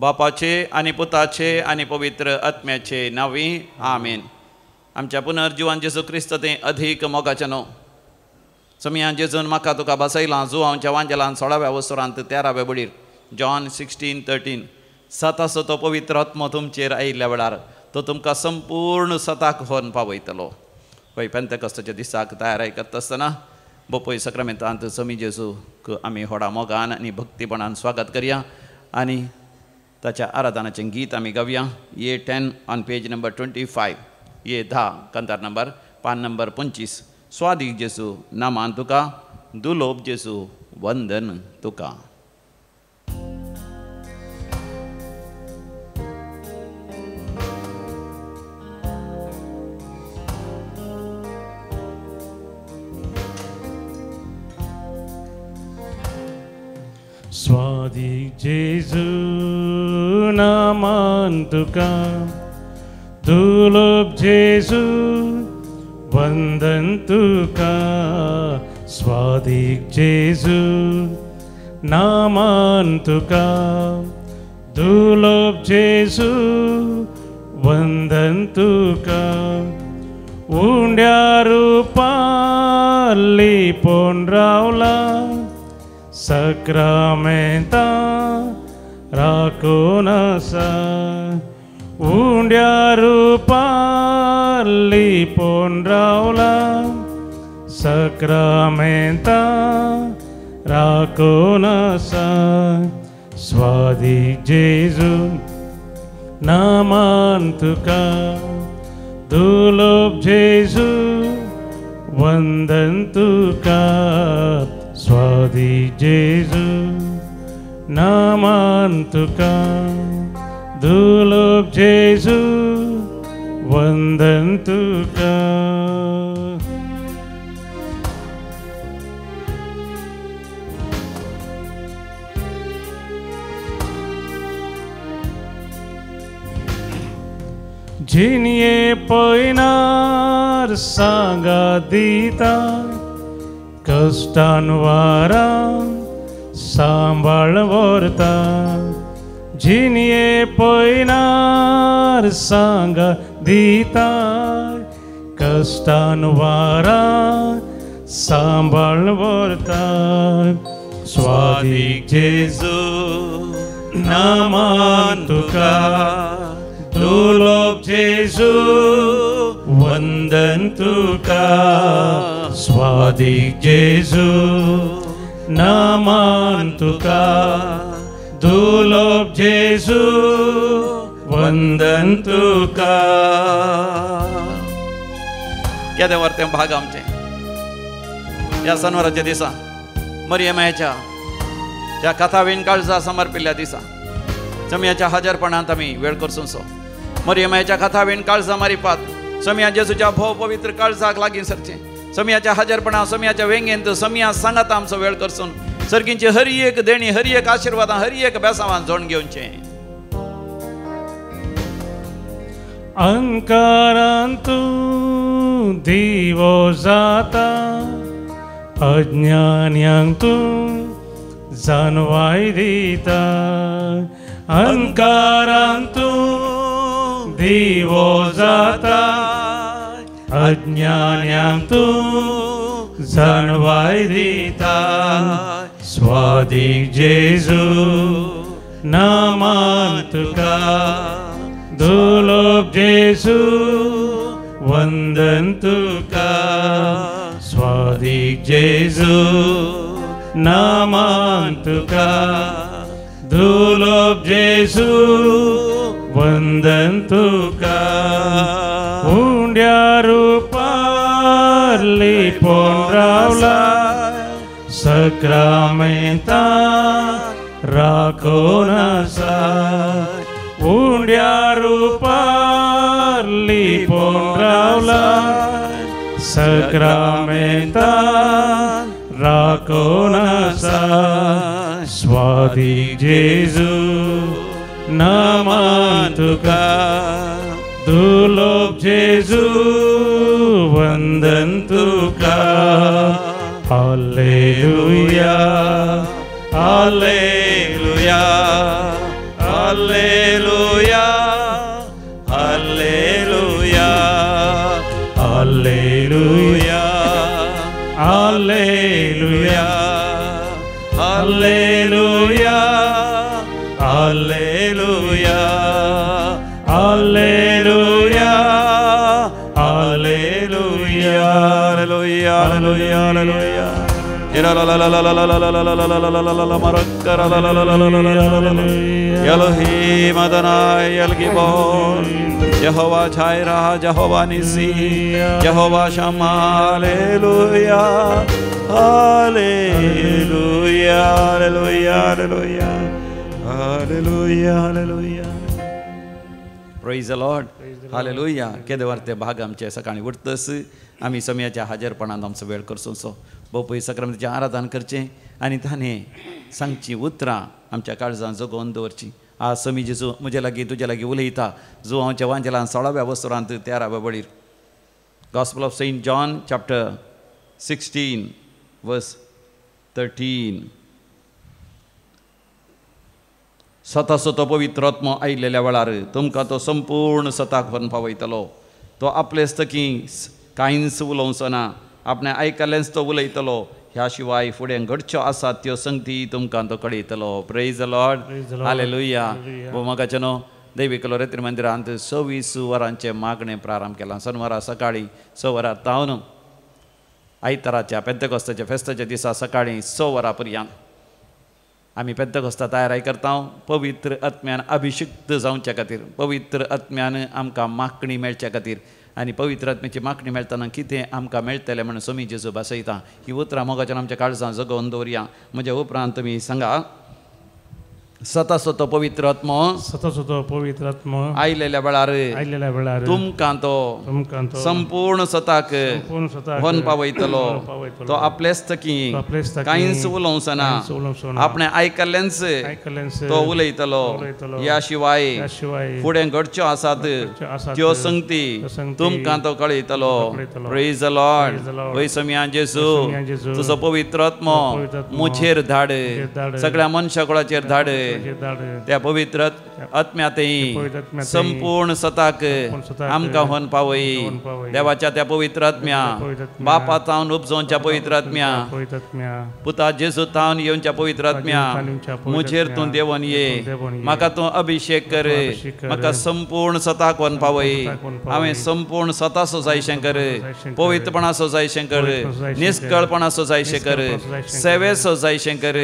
बापाचे आनी पुताचे आनी पवित्र आत्म्याचे नांवी आमेन. आमच्या पुनर्जिवान जेजू क्रिस्त तें अधीक मोगाचें न्हू समया जेजून म्हाका तुका बसयलां जुवांच्या वांजेलान 16व्या वसरांत 13व्या बडीर जॉन 16:13 सतासो तो पवित्र आत्मो तुमचेर आयिल्ल्या वेळार तो तुमकां संपूर्ण सताक व्हरून पावयतलो. हय पेंतेकोस्ताच्या दिसाक तयाराय करता आसतना बोपय सक्रामेंतांत समी जेजूक आमी व्हडा मोगान आनी भक्तीपणान स्वागत करया आनी ताच्या आराधनाचें गीत आमी गावया. A 10 on page number 25, A 10 कंतार number पान नंबर 25. स्वादीक जेजू नामान तुका, दुलोब जेजू वंदन तुका. स्वादीक जेजू नामान तुका, दुलोब जेजू वंदन तुका. स्वादीक जेजू नामान तुका, दुलोब जेजू वंदन तुका. उंड्या रुपान लिपोवन रावला, सक्रामेंता राखून आसा. उंड्या रुपान लिपोवन रावला, सक्रामेंता राखून आसा. स्वादीक जेजू नामान तुका, दुलोब जेजू वंदन तुका. स्वादीक जेजू नामान तुका, दुलोब जेजू वंदन तुका. जिनये पयनार सांगा दिता, कश्टान वारा सांबाळ व्हरता. जिनये पयनार सांगा दिता, कश्टान वारा सांबाळ व्हरता. स्वादीक जेजू नामान तुका, दुलोब जेजू वंदन तुका. स्वादीक जेजू नामान तुका, दुलोब जेजू वंदन तुका. केदें व्हर तें भाग आमचें ह्या सनवाराच्या दिसा मरियमाच्या त्या कथावीन काळजा समर्पिल्ल्या दिसा चमयाच्या हजारपणांत आमी वेळ करसो. मरियमाच्या कथावीन काळजा मारिपात समया जेजूच्या भोव पवित्र काळजाक लागीं सरचें. समयाच्या हजारपणा समयाच्या वेंगेंत समया सांगात आमचो वेळ करसून सर्गींची हर एक देणी, हर एक आशिर्वादां, हर एक बेसावान जोड घेवचें. अंकारान तूं दिवो जाता, अज्ञान्यांक तूं जानवाय दिता. अंकारान तूं दिवो जाता, अज्ञान्यांक तूं जानवाय दिता. स्वादीक जेजू नामान तुका, दुलोब जेजू वंदन तुका. स्वादीक जेजू नामान तुका, दुलोब जेजू वंदन तुका. उंड्या रुपार लिपोवन रावला, सक्रामेंता राखून आसा. उंड्या रुपार लिपोवन रावला, सक्रामेंता राखून आसा. स्वादीक जेजू नामान तुका, दुलोब जेजू वंदन तुका. Hallelujah, hallelujah, Hallelujah, hallelujah, hallelujah, hallelujah, hallelujah, hallelujah, hallelujah, hallelujah, hallelujah, hallelujah, hallelujah. Elohim Adonai El Gibor, Jehovah Jireh, Jehovah Nissi, Jehovah Shammah. Hallelujah, hallelujah, hallelujah, hallelujah, hallelujah, hallelujah. Praise the Lord. Hallelujah. केदे वार्ते भाग आमचे सकाळी उठतस आमी समयाच्या हाजेरपणान आमचो वेळ करचो बापूय सक्रमतेचें आराधन करचें आनी ताणें सांगची उतरां आमच्या काळजान जगोवन दवरची. आज समी जेजू म्हजे लागीं तुजे लागीं उलयता जो आमच्या वांजेलान 16व्या वसरांत 13व्या बळीर. Gospel of Saint John chapter 16 verse 13. स्वता तो पवित्र आत्मो आयिल्ल्या वेळार तुमकां तो संपूर्ण सताक व्हरून पावयतलो. तो आपलेच तकी कांयच उलोवचो ना, आपणें आयकल्लेंच तो उलयतलो. ह्या शिवाय फुडें घडच्यो आसात त्यो संगती तुमकां तो कळयतलो. Praise the Lord. Hallelujah. मोगाचे न्हू दैवी कलोरेत्री मंदिरांत 26 वरांचें मागणें प्रारंभ केलां. शनवारा सकाळीं 6 वरां तावन आयताराच्या पेंतेकोस्ताच्या फेस्ताच्या दिसा सकाळीं 6 वरां पर्यंत आमी पेंतेकोस्ता तयारी करता. पवित्र आत्म्यान अभिषिक्त जावच्या खातीर, पवित्र आत्म्यान आमकां मागणी मेळच्या खातीर आनी पवित्र आत्म्याची मागणी मेळटना कितें आमकां मेळटलें म्हणून सोमी जेजू भासयता. ही उतरां मोगाच्यान आमच्या काळजां जगोवन दवरया. म्हज्या उपरांत तुमी सांगा, स्वता पवित्र आत्मो, स्वता पवित्र आत्मो आयिल्ल्या वेळार, आयिल्ल्या वेळार तुमकां तो संपूर्ण सताक व्हरून पावयतलो. तो आपलेच तकी कांयच उलोवचो ना, आपणें आयकल्लेंच तो उलयतलो. ह्या शिवाय फुडें घडच्यो आसात त्यो संगती तुमकां तो कळयतलो. Praise the Lord. वय समिया जेजू तुजो पवित्र आत्मो मुझेर धाड, सगळ्या मनशा कुळाचेर धाड. त्या पवित्र आत्म्यातय संपूर्ण सताक आमकां व्हरून पावय. देवाच्या त्या पवित्र आत्म्या, बापा तावन उपजोवच्या पवित्र आत्म्या, पुता जेजू तावन येवच्या पवित्र आत्म्या, मुझेर तूं देवन ये, म्हाका तूं अभिषेक कर, म्हाका संपूर्ण सताक व्हरून पावय. हांवें संपूर्ण सतासो जायशें कर, पवित्रपणाचो जायशें कर, निष्कळपणाचो जायशें कर, सेवेचो जायशें कर,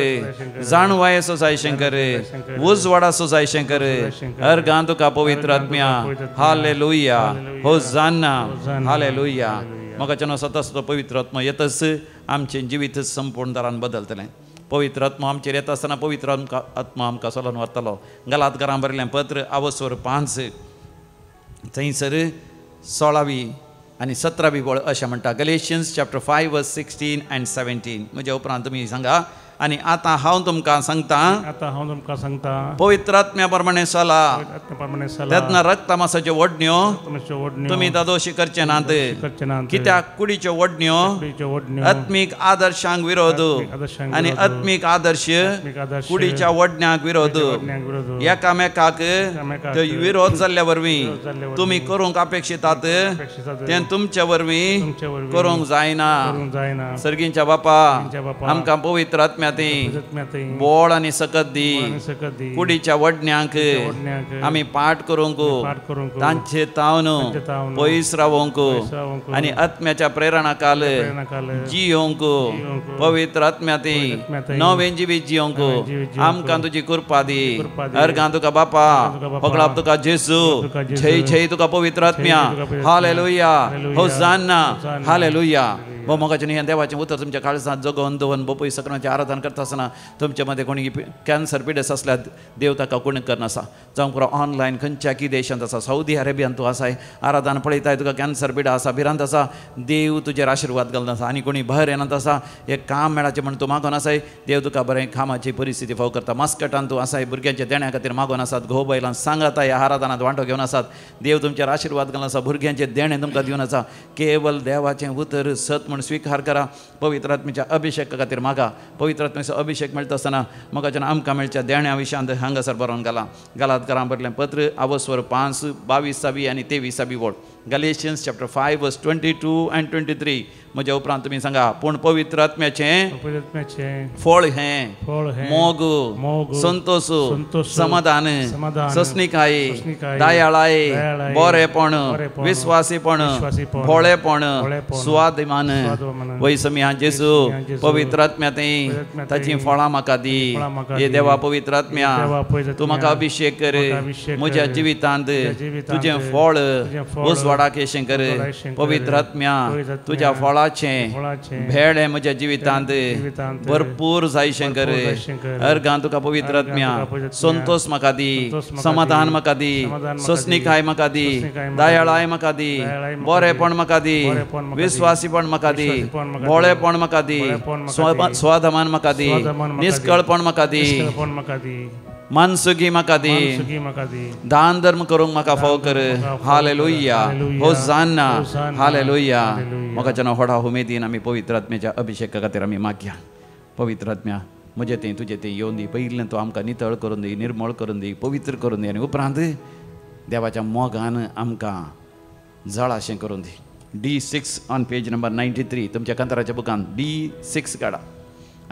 जाणवायेचो जायशें कर, उजवाडाचो जायशें कर. अर्गां तुका पवित्र आत्म्या. हालेलुया. होजाना. हालेलुया. मोगाच्यानो स्वता पवित्र आत्मा येतच आमचें जिवीत संपूर्ण दरान बदलतलें. पवित्र आत्मा आमचेर येता आसतना पवित्र आत्मा आमकां चलोवन व्हरतलो. गलातकारां बरयलें पत्र आवसवर 5 थंयसर 16वी आनी 17वी वळ अशें म्हणटा. Galatians chapter 5 verse 16 and 17. म्हज्या उपरांत तुमी सांगा, आनी आतां हांव तुमकां सांगता, आतां हांव तुमकां सांगता, पवित्र आत्म्या प्रमाणे चला, तेन्ना रक्तमासाच्यो ओडण्यो तुमी दादोशी करचे नात. कित्याक कुडीच्यो ओडण्यो आत्मीक आदर्शांक विरोध आनी आत्मीक आदर्श कुडीच्या ओडण्यांक विरोध. एकामेकाक विरोध जाल्ल्या वरवीं तुमी करूंक अपेक्षितात तें तुमच्या वरवीं करूंक जायना. सर्गींच्या बापा आमकां पवित्र आत्म्या बोळ आनी सकत दी, कुडीच्या वडण्यांक आमी पाठ करूंक, तांचे तावन पयस रावोंक आनी आत्म्याच्या प्रेरणा काल जियोंक, पवित्र आत्म्या ती नवें जिवीत जियोंक आमकां तुजी कृपा दी. अर्गां तुका बापा, फकडाप तुका जेजू, छय छय तुका पवित्र आत्म्या. हालेलुया. होजाना. हालेलुया. मोगाचें न्ही देवाचें उतर तुमच्या काळजांत जगोवन दवरून बापूय सकरांचें आराधन करता आसतना तुमचे मदें कोणी कॅन्सर पिडेस आसल्यार देव ताका कोणी करनासा. जावं पुरो ऑनलायन खंयच्या की देशांत आसा, सौदी अरेबियांत तूं आसाय, आराधन पळयताय, तुका कॅन्सर पिडा आसा, भिरांत आसा, देव तुजेर आशिर्वाद घालून आसा. आनी कोणी भायर येनात आसा, एक काम मेळाचें म्हण तूं मागोन आसाय, देव तुका बरें कामाची परिस्थिती फाव करता. मास्कटान तूं आसाय, भुरग्यांच्या देण्या खातीर मागोन आसात, घोव बैलां सांगात ह्या आराधनांत वांटो घेवन आसात, देव तुमचेर आशिर्वाद घालून आसा, भुरग्यांचें देणें तुमकां दिवन आसा. केवल देवाचें उतर सत म्हूण स्विकार करा. पवित्र आत्म्याच्या अभिषेका खातीर मागा. पवित्र आत्म्याचो अभिषेक मेळटा आसतना मोगाच्यान आमकां मेळच्या देण्या विशयांत हांगासर बरोवन घाला. गालातकारां बरलें पत्र आवस्वर 5 22 आनी 23 वळ. Galatians chapter 5 verse 22 and 23. म्हज्या उपरांत तुमी सांगा, पूण पवित्र आत्म्याचें फळ हें मोग, संतोष, समाधान, सस्निकाय, दयाळाय, बरेपण, विस्वासीपण, भोळेपण, स्वाभिमान. वैसमी जेजू पवित्र आत्म्या थंय ताचीं फळां म्हाका दी. हे देवा पवित्र आत्म्या, तूं म्हाका अभिषेक कर म्हज्या जिवितांत, तुजें फळ उजवाडाक येशें कर. पवित्र आत्म्या तुज्या फळाचें भेळ म्हज्या जिवितांत भरपूर जायशें कर. अर्गां तुका पवित्र आत्म्या संतोष म्हाका दी, समाधान म्हाका दी, सोसणीकाय म्हाका दी, दयाळाय म्हाका दी, बरेपण म्हाका दी, विस्वासीपण म्हाका दी, भोळेपण म्हाका दी, स्वाधमान म्हाका दी, निष्कळपण म्हाका दी, मानसुगी म्हाका दी, दान धर्म करूंक म्हाका फाव कर. Hallelujah, होजान्ना, hallelujah. मोगाच्यान व्हडा उमेदीन आमी पवित्र आत्म्याच्या अभिषेका खातीर आमी मागया. पवित्र आत्म्या म्हजें तें तुजें तें येवन दी. पयलें तूं आमकां नितळ करून दी, निर्मळ करून दी, पवित्र करून दी आनी उपरांत देवाच्या मोगान आमकां जळाशें करून दी. D6 on page number 93 तुमच्या कांताराच्या बुकान D6 काडा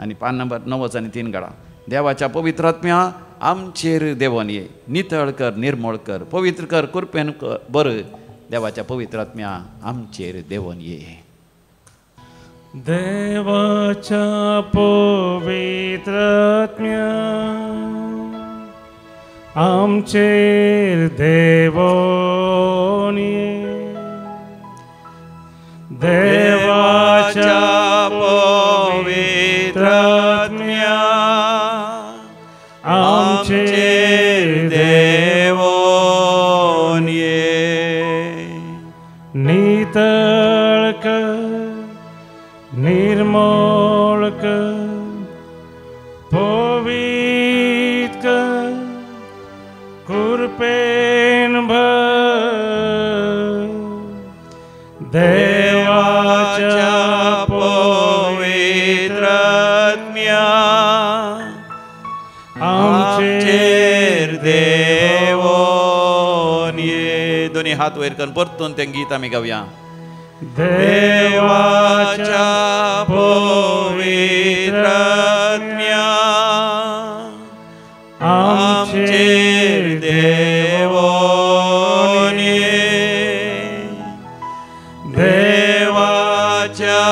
आनी पान नंबर 9 आनी 3 काडा. देवाच्या पवित्र आत्म्या आमचेर देवन ये, नितळ कर, निर्मळ कर, पवित्र कर, कृपेन कर बरं. देवाच्या पवित्र आत्म्या आमचेर देवन ये. देवाच्या पवित्र आत्म्या आमचेर देवन ये. देवाच्या पवित्र आत्म्या आमचेर देवन ये. नितळ कर, निर्मळ कर, पवित्र कर, कृपेन भर. देवाच्या पवित्र आत्म्या आमचेर देवन ये. दोन्ही हात वयर करून परतून तें गीत आमी गावया. देवाच्या पवित्र आत्म्या आमचेर देवन ये. देवाच्या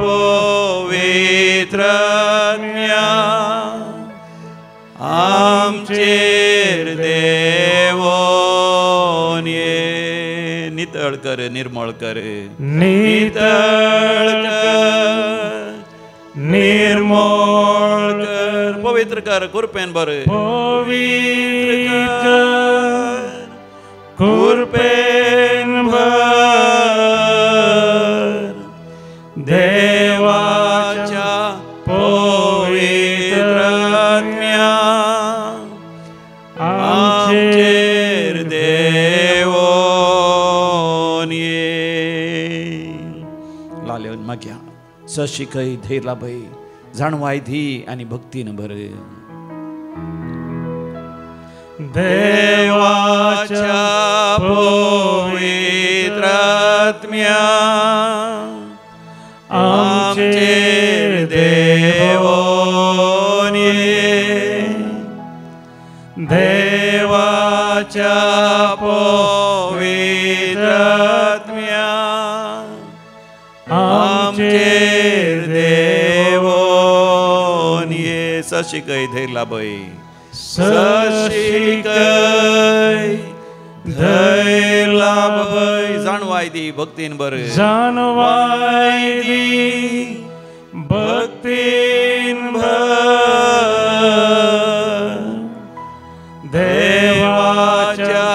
पवित्र आत्म्या आमचेर देवन ये. नितळ कर, निर्मळ कर, नितळ कर, निर्मळ कर, पवित्र कर, कृपेन भर, पवित्र कर, कृपेन भर. देवाच्या पवित्र आत्म्या आमचेर देवन ये. लालेवन मागया. सशिकय धैर्य लाभय, जाणवाय दी आनी भक्तीन भर. देवाच्या पवित्र आत्म्या आमचेर देवन ये. देवाच्या पवित्र आत्म्या आमचेर देवन ये. सशिकय धैर्य लाभय, सशिकय धैर्य लाभय, जाणवाय दी, भक्तीन भर, जाणवाय दी, भक्तीन भर. देवाच्या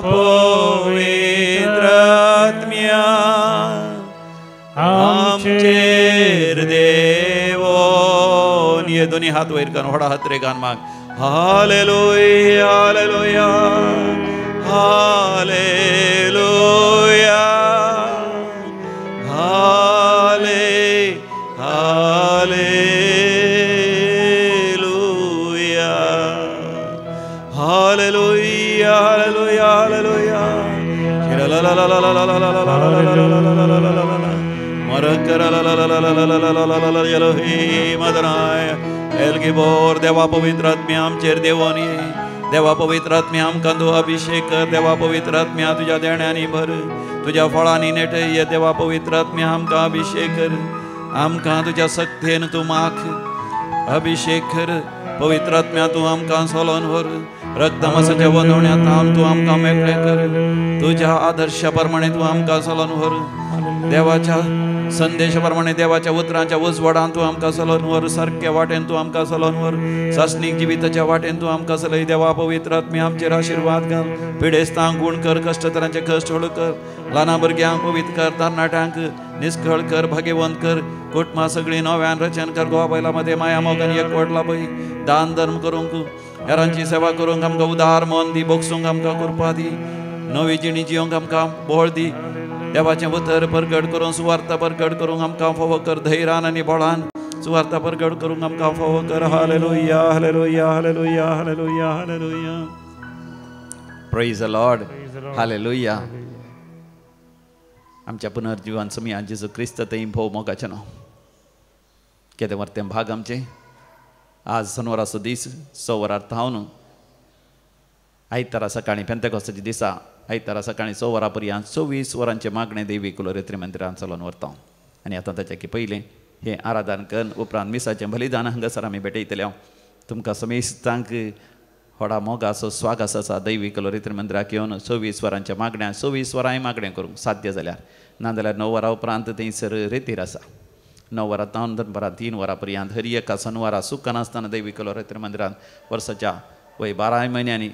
पवित्र आत्म्या आमचेर देवन ये. दोन्ही हात वयर करून व्हडा हात रेगान माग. Hallelujah, hallelujah, hallelujah, hallelujah. एल गिबोर देवा पवित्र आत्म्या आमचेर देवोन ये, देवा पवित्र आत्म्या आमकां तूं अभिशेक कर, देवा पवित्र आत्म्या तुज्या देण्यांनी भर, तुज्या फळांनी नेटय ये, देवा पवित्र आत्म्या आमकां अभिशेक कर, आमकां तुज्या शक्तेन तूं माख अभिशेक कर, पवित्र आत्म्या तूं आमकां सोलोन व्हर, रक्तमासाच्या वनवण्यात तूं आमकां मेकळें कर, तुज्या आदर्शा प्रमाणे तूं आमकां सोलोन व्हर, देवाच्या संदेशा प्रमाणे देवाच्या उतरांच्या उजवाडान तूं आमकां चलोवन व्हर, सारक्या वाटेन तूं आमकां चलोवन व्हर, सासणीक जिविताच्या वाटेन तूं आमकां चलय। देवा पवित्र आत्म्या आमचेर आशिर्वाद घाल, पिडेस्तांक गूण कर, कश्टतरांचे कश्ट हळू कर, ल्हाना भुरग्यांक पवित्र कर, तरणाट्यांक निस्कळ कर, भाग्यवंत कर, कुटुंबां सगळीं नव्यान रचन कर, गोवा बायलां मदें माया मोगान एकवट लाभय, दान धर्म करूंक, हेरांची सेवा करूंक आमकां उदार मन दी, बोगसूंक आमकां कृपा दी, नवी जिणी जियोंक आमकां बळ दी, देवाचें उतर परगट करूंक, सुवार्ता परगट करूंक आमकां फावो कर, धैर्यान आनी बळान सुवार्ता परगट करूंक आमकां फावो कर। Hallelujah, hallelujah, hallelujah, hallelujah, hallelujah. Praise the Lord, hallelujah. आमच्या पुनर्जीवन समिया जेजू क्रिस्त थंय भोव मोगाचें नांव केदें वर्तें भाग आमचें। आज सनवाराचो दीस 6 वरार थावन आयतारा सकाळीं पेंतेकोस्ताच्या दिसा आयतारा सकाळीं 6 वरां पर्यंत 24 वरांचें मागणें देवी कुलोरेत्री मंदिरान चलोवन व्हरता। आनी आतां ताच्या की पयलें हें आराधन करून उपरांत मिसाचें बलिदान हांगासर आमी भेटयतले। तुमकां समेस्तांक व्हडा मोगाचो स्वागत आसा दैवी कुलोरेत्री मंदिराक येवन 24 वरांच्या मागण्या 24 वरांय मागणें करूंक साध्य जाल्यार, नाजाल्यार 9 वरां उपरांत थंयसर रेतीर आसा। 9 वरां तावन दनपारां 3 वरां पर्यंत हर एका सनवारा सुकनासतना दैवी कुलोरेत्री मंदिरान वर्साच्या वय 12 म्हयन्यांनी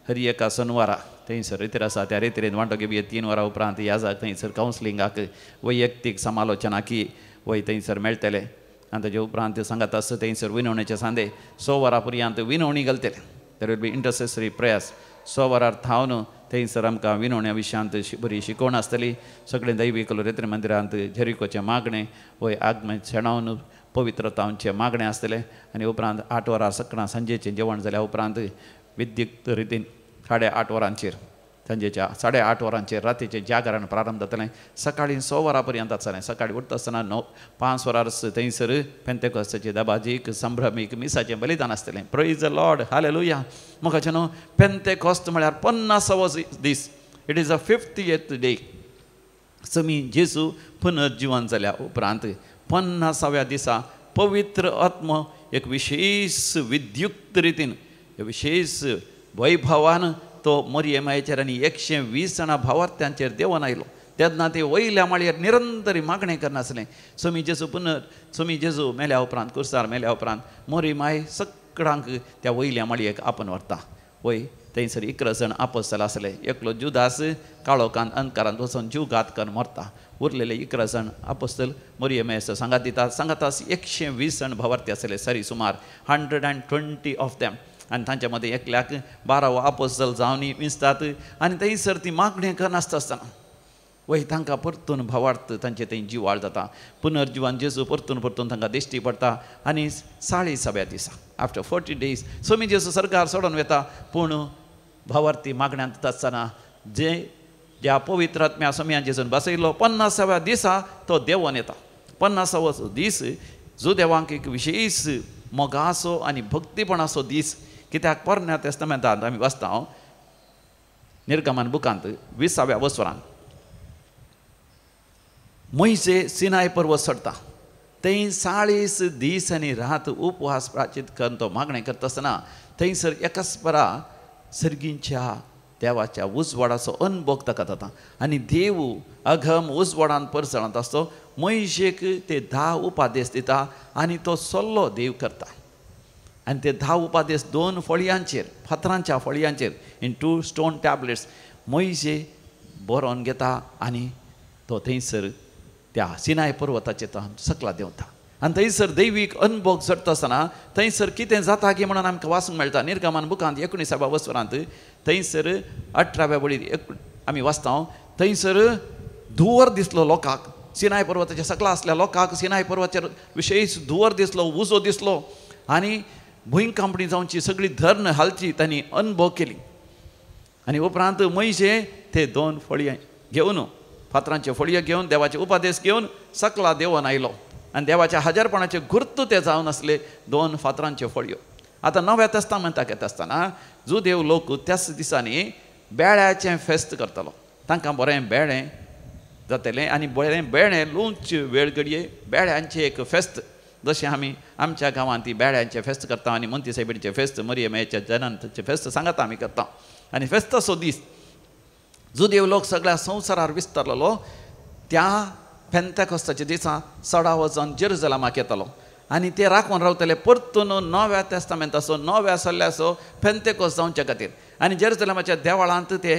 हर एका सनवारा थंयसर रेतीर आसा। त्या रेतिरेन वांटो घेवया 3 वरां उपरांत ह्या जाग थंयसर कावन्सिलिंगाक वैयक्तीक समालोचनाकी वय थंयसर मेळटले। आनी ताजे उपरांत सांगात आसता थंयसर विनवणेचे सांदे 6 वरां पर्यंत विनवणी घालतले। There will be intercessory prayers. 6 वरार थावन थंयसर आमकां विनवण्या विशयांत बरी शिकवण आसतली। सगळें दैवी कुलोरेत्री मंदिरांत जेरिकोचें मागणें वय आगमन शेणावन पवित्रतांचें मागणें आसतलें। आनी उपरांत 8 वरां सकळां सांजेचें जेवण जाल्या उपरांत विद्युक्त रितीन 8:30 वरांचेर सांजेच्या 8:30 वरांचेर रातीचें जागरण प्रारंभ जातलें। सकाळीं 6 वरां पर्यंत आसतलें। सकाळीं उठता आसतना 5 वरां थंयसर पेंतेकोस्ताचे दबाजीक संभ्रमीक मिसाचें बलिदान आसतलें। Praise the Lord, hallelujah. मोगाचें न्हू पेंतेकोस्त म्हळ्यार 50वो दीस, it is a 50th day. समी जेजू पुनर्जीवन जाल्या उपरांत 50व्या दिसा पवित्र आत्मो एक विशेष विद्युक्त रितीन विशेष वैभवान तो मोरये मायेचेर आनी 120 जाणां भावार्थ्यांचेर देंवन आयलो। तेन्ना ते वयल्या माळयेर निरंतर मागणें करनासलें। समी जेजू समी जेजू मेल्या उपरांत कुर्सार मेल्या उपरांत मोरी माय सगळ्यांक त्या वयल्या माळयेक आपोवन व्हरता। वय थंयसर 11 जाण आपोस्तल आसले। एकलो जुदास काळोखान अंधकारांत वचून जीव घात करून मरता। उरलेले 11 जाण आपोस्तल मोरये मायेचो सांगात दिता। सांगात 120 जाण भावार्थी आसले, सरी सुमार 120 ऑफ देम। आनी तांच्या मदें एकल्याक 12 आपोस्तल जावन विंचतात आनी थंयसर ती मागणें करनासता आसतना वय तांकां परतून भावार्थ तांचे थंय जिवाळ जाता। पुनर्जीवन जेजू परतून परतून तांकां दिश्टी पडटा। आनी 40व्या दिसा आफ्टर 40 डेज समी जेजू सरकार सोडून वता। पूण भावार्थी मागण्यांत आसतना जे ज्या पवित्र आत्म्या समयान जेजून बसयलो 50व्या दिसा तो देंवन येता। 50वो दीस जुदेवांक एक विशेष मोगाचो आनी भक्तीपणाचो दीस, कित्याक पोरण्या तेस्तामेंतांत आमी वाचता हांव निर्गमन बुकांत 20व्या वसरान मोयजे सिनाय पर्वत चडटा। थंय 40 दीस आनी रात उपवास प्राचीत करून तो मागणें करता आसतना थंयसर एकस्परा सर्गींच्या देवाच्या उजवाडाचो अनुभव ताका जाता आनी देव अघम उजवाडान परजळांत आसतो। मोयजेक ते 10 उपादेश दिता आनी तो सल्लो देव करता। आनी ते 10 उपादेश 2 फळयांचेर फातरांच्या फळयांचेर इन 2 स्टोन टॅबलेट्स मोयजे बरोवन घेता आनी तो थंयसर त्या सिनाय पर्वताचेर तो सकला देंवता। आनी थंयसर दैवीक अनुभव चडटा आसतना थंयसर कितें जाता की म्हणून आमकां वाचूंक मेळटा। निर्गमन बुकांत 19व्या वसरांत थंयसर 18व्या वळीर आमी वाचता थंयसर धुंवर दिसलो लोकांक, सिनाय पर्वताच्या सकला आसल्या लोकांक सिनाय पर्वताचेर विशेष धुंवर दिसलो, उजो दिसलो आनी भुंयकांपणी जावची सगळी धरण हालची तांणी अनुभव केली। आनी उपरांत मोयजे ते 2 फळयां घेवन फातरांच्यो फळयो घेवन देवाचे उपदेश घेवन सकला देवन आयलो आनी देवाच्या हजारपणाचे गुर्तू ते जावन आसले 2 फातरांच्यो फळयो. आतां नव्या तेस्तामेंताक येता आसतना जुदेव लोक त्याच दिसांनी बेळ्याचें फेस्त करतालो. तांकां बरें बेळें जातलें आनी बरें बेळें लुंवचे वेळ घडये बेळ्यांचें एक फेस्त, जशें आमी आमच्या गांवांत ती बेळ्यांचें फेस्त करता आनी मोंती सायबीणचें फेस्त, मरियमायेच्या जननाचें फेस्त सांगाता आमी करता. आनी फेस्ताचो दीस जुदेव लोक सगळ्या संवसारार विस्तारलेलो त्या पेंतेकोस्ताच्या दिसा सडा वचून जेरुजलमाक येतालो आनी ते राखून रावतले परतून नव्या तेस्तामेंताचो नव्या सल्ल्याचो पेंतेकोस्त जावच्या खातीर. आनी जेरुजलमाच्या देवळांत ते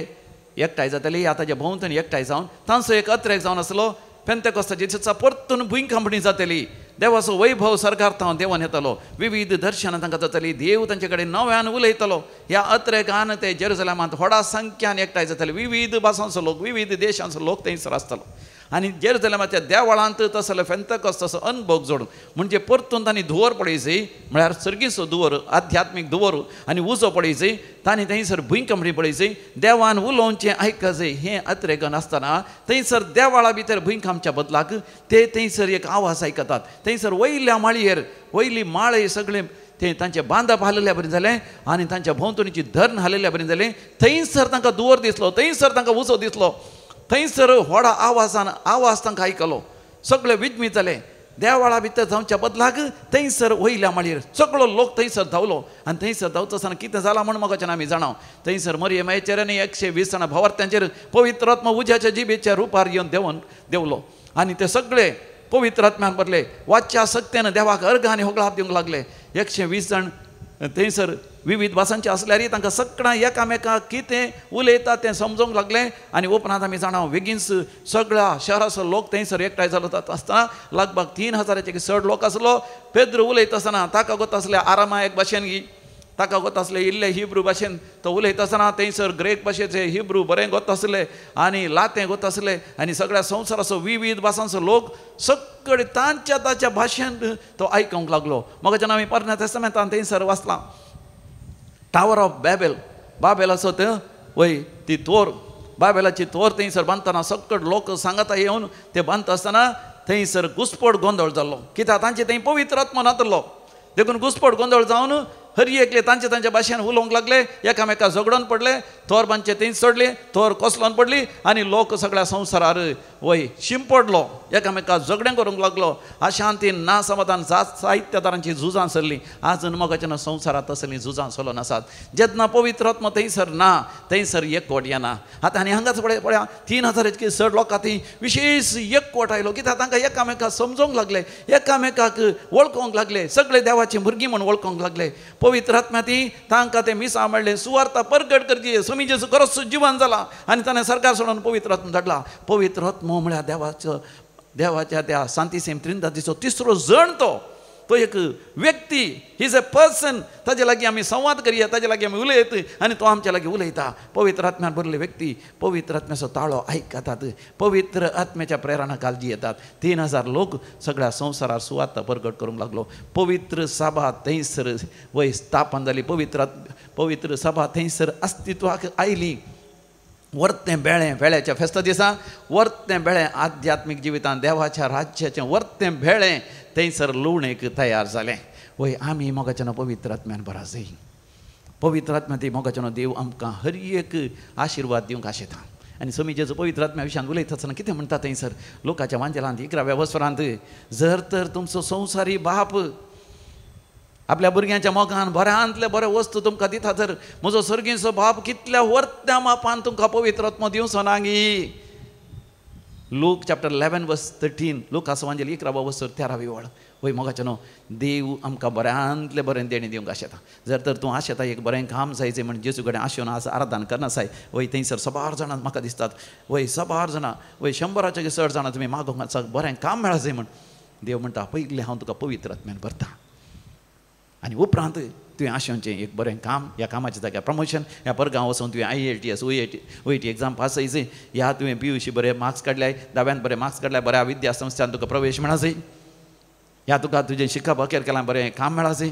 एकठांय जाताले ह्या ताच्या भोंवतणी एकठांय जावन तांचो एक अत्रेक जावन आसलो पेंतेकोस्ताच्या दिसा परतून भुंयकांपणी जातली, देवाचो वैभव सरकार तावन देवान येतालो, विविध दर्शनां तांकां जाताली, देव तांचे कडेन नव्यान उलयतालो. ह्या अत्रेकान ते जेरुजलमांत व्हडा संख्यान एकठांय जाताले, विविध भासांचो लोक, विविध देशांचो लोक थंयसर आसतालो. आनी जेरुजलमाच्या देवळांत तसलो पेंतेकोस्त तसो अनभोग जोडून म्हणजे परतून तांणी धुंवर पळयची, म्हळ्यार सर्गीचो धुंवर, आध्यात्मीक धुंवर आनी उजो पळयची, तांणी थंयसर भुंयकांपणी पळयची, देवान उलोवचें आयकचें. हें अत्रेगन आसतना थंयसर देवळा भितर भुंयकांपच्या बदलाक ते थंयसर एक आवाज आयकतात. थंयसर वयल्या माळयेर वयली माळे सगळे ते तांचे बांदप हालयल्या बरें जालें आनी तांच्या भोंवतणीची धरण हालयल्या बरें जालें. थंयसर तांकां धुंवर दिसलो, थंयसर तांकां उजो दिसलो, थंयसर व्हडा आवाजान आवाज तांकां आयकलो, सगळे विज्मीत जाले. देवळा भितर जावच्या बदलाक थंयसर वयल्या माळयेर सगळो लोक थंयसर धांवलो आनी थंयसर धांवता आसतना कितें जालां म्हूण मोगाच्यान आमी जाणा. थंयसर मरियमायेचेर आनी 120 जाणां भावार्थ्यांचेर पवित्र आत्मा उज्याच्या जिबेच्या रुपार येवन देंवलो आनी ते सगळे पवित्र आत्म्यान भरले, वाच्या सक्त्यान देवाक अर्घ आनी होगळाप दिवंक लागले. 120 जाण थंयसर विविध भासांचे आसल्यारय तांकां सगळ्यां एकामेकाक कितें उलयता तें समजूंक लागलें. आनी उपरांत आमी जाणा बेगीनच सगळ्या शहराचो लोक थंयसर एकठांय जालो आसतना लगभग 3000 चड लोक आसलो. पेद्र उलयता आसतना ताका गोत आसले आरामायक भाशेन, ताका गोत आसले इल्ले हिब्रू भाशेन तो उलयता आसतना थंयसर ग्रेक भाशेचे हिब्रू बरें गोत आसले आनी लातें गोत आसले आनी सगळ्या संवसाराचो विविध भासांचो लोक सगळे तांच्या ताच्या भाशेन तो आयकूंक लागलो. मग जेन्ना आमी परन्या तेस्तामेंतान थंयसर वाचलां टावर ऑफ बाबेल, बाबेलाचो ते वय ती तोर, बाबेलाची तोर थंयसर बांदतना सगळे लोक सांगाता येवन ते बांदता आसतना थंयसर घुसपट गोंदळ जाल्लो, कित्याक तांचे थंय पवित्र आत्मा नातलो, देखून घुसपट गोंदळ जावन हर एकले तांचे तांच्या भाशेन उलोवंक लागले, एकामेका झगडोन पडले, थोर बांदचे थंय चडले, थोर कोसलोन पडली आनी लोक सगळ्या संवसारार वय शिंपडलो, एकामेका झगडें करूंक लागलो. अशांती ना समाधान जात साहित्य तरांची झुजां सरलीं. आज मोगाच्या संवसारांत तसलीं झुजां चलोन आसात. जेन्ना पवित्र आत्मा थंयसर ना थंयसर एकवट येना. आतां आनी हांगाच पळय पळया 3000 चड लोकां थंय विशेश एकवट आयलो, कित्याक तांकां एकामेकाक समजूंक लागले, एकामेकाक वळखूंक लागले, सगळे देवाची भुरगीं म्हूण वळखूंक लागले. पवित्र आत्म्या ती तांकां तें मिसां मेळ्ळें, सुवार्ता परगट करची, स्वामी जेजू खरोच जिवन जाला आनी ताणें सरकार सोडून पवित्र आत्मा धाडला. पवित्र आत्मो म्हळ्यार देवाचो, देवाच्या त्या सांतीसेम त्रिंदादीचो तिसरो जण तो एक व्यक्ती, he is a person. ताजे लागीं आमी संवाद करया, ताजे लागीं आमी उलयत आनी तो आमच्या लागीं उलयता. पवित्र आत्म्यान भरले व्यक्ती पवित्र आत्म्याचो ताळो आयकतात, पवित्र आत्म्याच्या प्रेरणा काळजी येतात. 3000 लोक सगळ्या संवसारार सुवार्ता परगट करूंक लागलो. पवित्र सभा थंयसर वय स्थापन जाली, पवित्र सभा थंयसर अस्तित्वाक आयली. वर्तें बेळें वेळ्याच्या फेस्ता दिसा वर्तें बेळें आध्यात्मीक जिवितांत देवाच्या राज्याचें वर्तें बेळें थंयसर लुवणेक तयार जालें. वय आमी मोगाच्यान पवित्र आत्म्यान भराजय. पवित्र आत्म्या ती मोगाच्यान देव आमकां हर एक आशिर्वाद दिवंक आशेता. आनी स्वामी जेजू पवित्र आत्म्या विशयान उलयता आसतना कितें म्हणटा थंयसर लोकाच्या वांजेलांत 11व्या वसरांत, जर तर तुमचो संवसारी बाप आपल्या भुरग्यांच्या मोगान बऱ्यांतले बरे वस्तू तुमकां दिता तर म्हजो सर्गीचो बाप कितल्या वर्त्या मापान तुमकां पवित्र आत्मो दिवचो ना गी. लूक चॅप्टर 11 वर्स 13, लुकाचो वांजेल 11 वर्स 13वी वळ. वय मोगाचें न्हू देव आमकां बऱ्यांतलें बरें देणें दिवंक आशेता. जर तर तूं आशेता एक बरें काम जायचें म्हण जेजू कडेन आशेवन आज आराधन करनासाय, वय थंयसर सबार जाणां म्हाका दिसतात, वय सबार जाणां, वय 100 चड जाणां तुमी मागोंक आसा बरें काम मेळाजाय म्हण. देव म्हणटा पयलीं हांव तुका पवित्र आत्म्यान भरता आनी उपरांत तुवें आशेवचें एक बरें काम, ह्या कामाच्या जाग्यार प्रमोशन, ह्या परगांव वचून तुवें IELTS OET exam pass जायचे, ह्या तुवें PUC बरे मार्क्स काडल्याय, धाव्यान बरे मार्क्स काडल्याय, बऱ्या विद्या संस्थान तुका प्रवेश मेळाजाय, ह्या तुका तुजें शिकप अखेर केलां बरें काम मेळाजाय.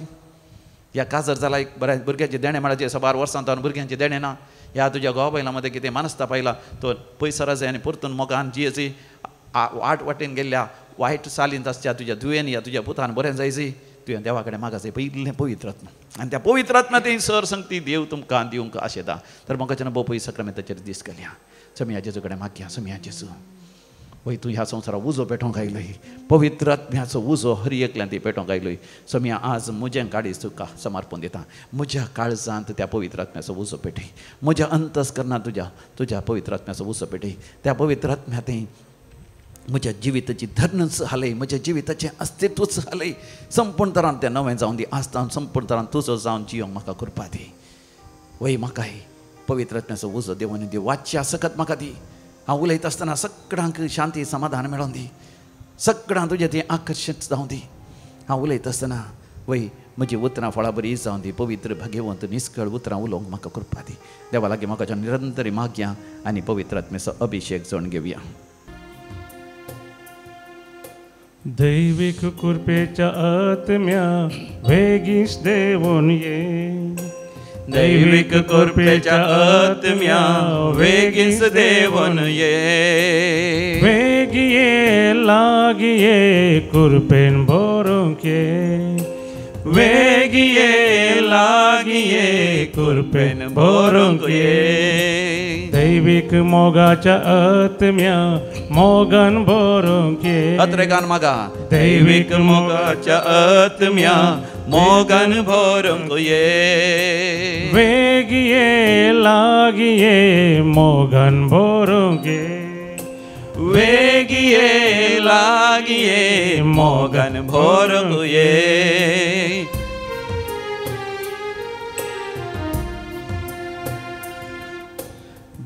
ह्या काजर जाला एक बऱ्या भुरग्यांचें देणें मेळाचें साबार वर्सां तावन भुरग्यांचें देणें ना. ह्या तुज्या घोवा बायलां मदें कितें मानसता पायला तो पयसर जाय आनी परतून मोगान जियेची वाट वाटेन गेल्ल्या वायट चालींत आसच्या तुज्या धुवेन या तुज्या पुतान बरें जायची तुवें देवा कडेन मागाचें पयलें पवित्र आत्मा आनी त्या पवित्र आत्मा ती सर संगती देव तुमकां दिवंक आशेता. तर म्हाका बोपय सक्रामेंताचेर दीस घालया. समिया जेजू कडेन मागया. समिया जेजू वय तूं ह्या संवसाराक उजो पेटोवंक आयलोय, पवित्र आत्म्याचो उजो हर एकल्यान ती पेटोवंक आयलोय. समिया आज म्हजें काळीज तुका समर्पण दिता. म्हज्या काळजांत त्या पवित्र आत्म्याचो उजो पेटय, म्हज्या अंतस्करणांत तुज्या तुज्या पवित्र आत्म्याचो उजो पेटय. त्या पवित्र आत्म्या म्हज्या जिविताची धरणच हालय, म्हज्या जिविताचें अस्तित्वच हालय. संपूर्ण तरान तें नवें जावन दी. आज तावन संपूर्ण तरान तुजो जावन जियोंक म्हाका कृपा दी. वय म्हाकाय पवित्र आत्म्याचो उजो देवान दी. वाच्या सकत म्हाका दी. हांव उलयता आसतना सगळ्यांक शांती समाधान मेळोवन दी. सगळ्यांक तुजें तें आकर्शीत जावं दी. हांव उलयता आसतना वय म्हजी उतरां फळां बरी जावं दी. पवित्र भाग्यवंत निस्कळ उतरां उलोवंक म्हाका कृपा दी. देवा लागीं म्हाका निरंतर मागया आनी पवित्र आत्म्याचो अभिशेक जावन घेवया. दैवीक कृपेच्या आत्म्या वेगींच देवून ये, दैवीक कृपेच्या आत्म्या वेगींच देवून ये, वेगी ये लागी ये कृपेन भरूंक ये, वेगी ये लागी ये कृपेन भरूंक ये. दैवीक मोगाच्या आत्म्या मोगान भरूंक ये. अत्रेगान मागा. दैवीक मोगाच्या आत्म्या मोगान भरूंक ये, वेगी ये लागी ये मोगान भरूंक ये, वेगी ये लागी ये मोगान भरूंक ये.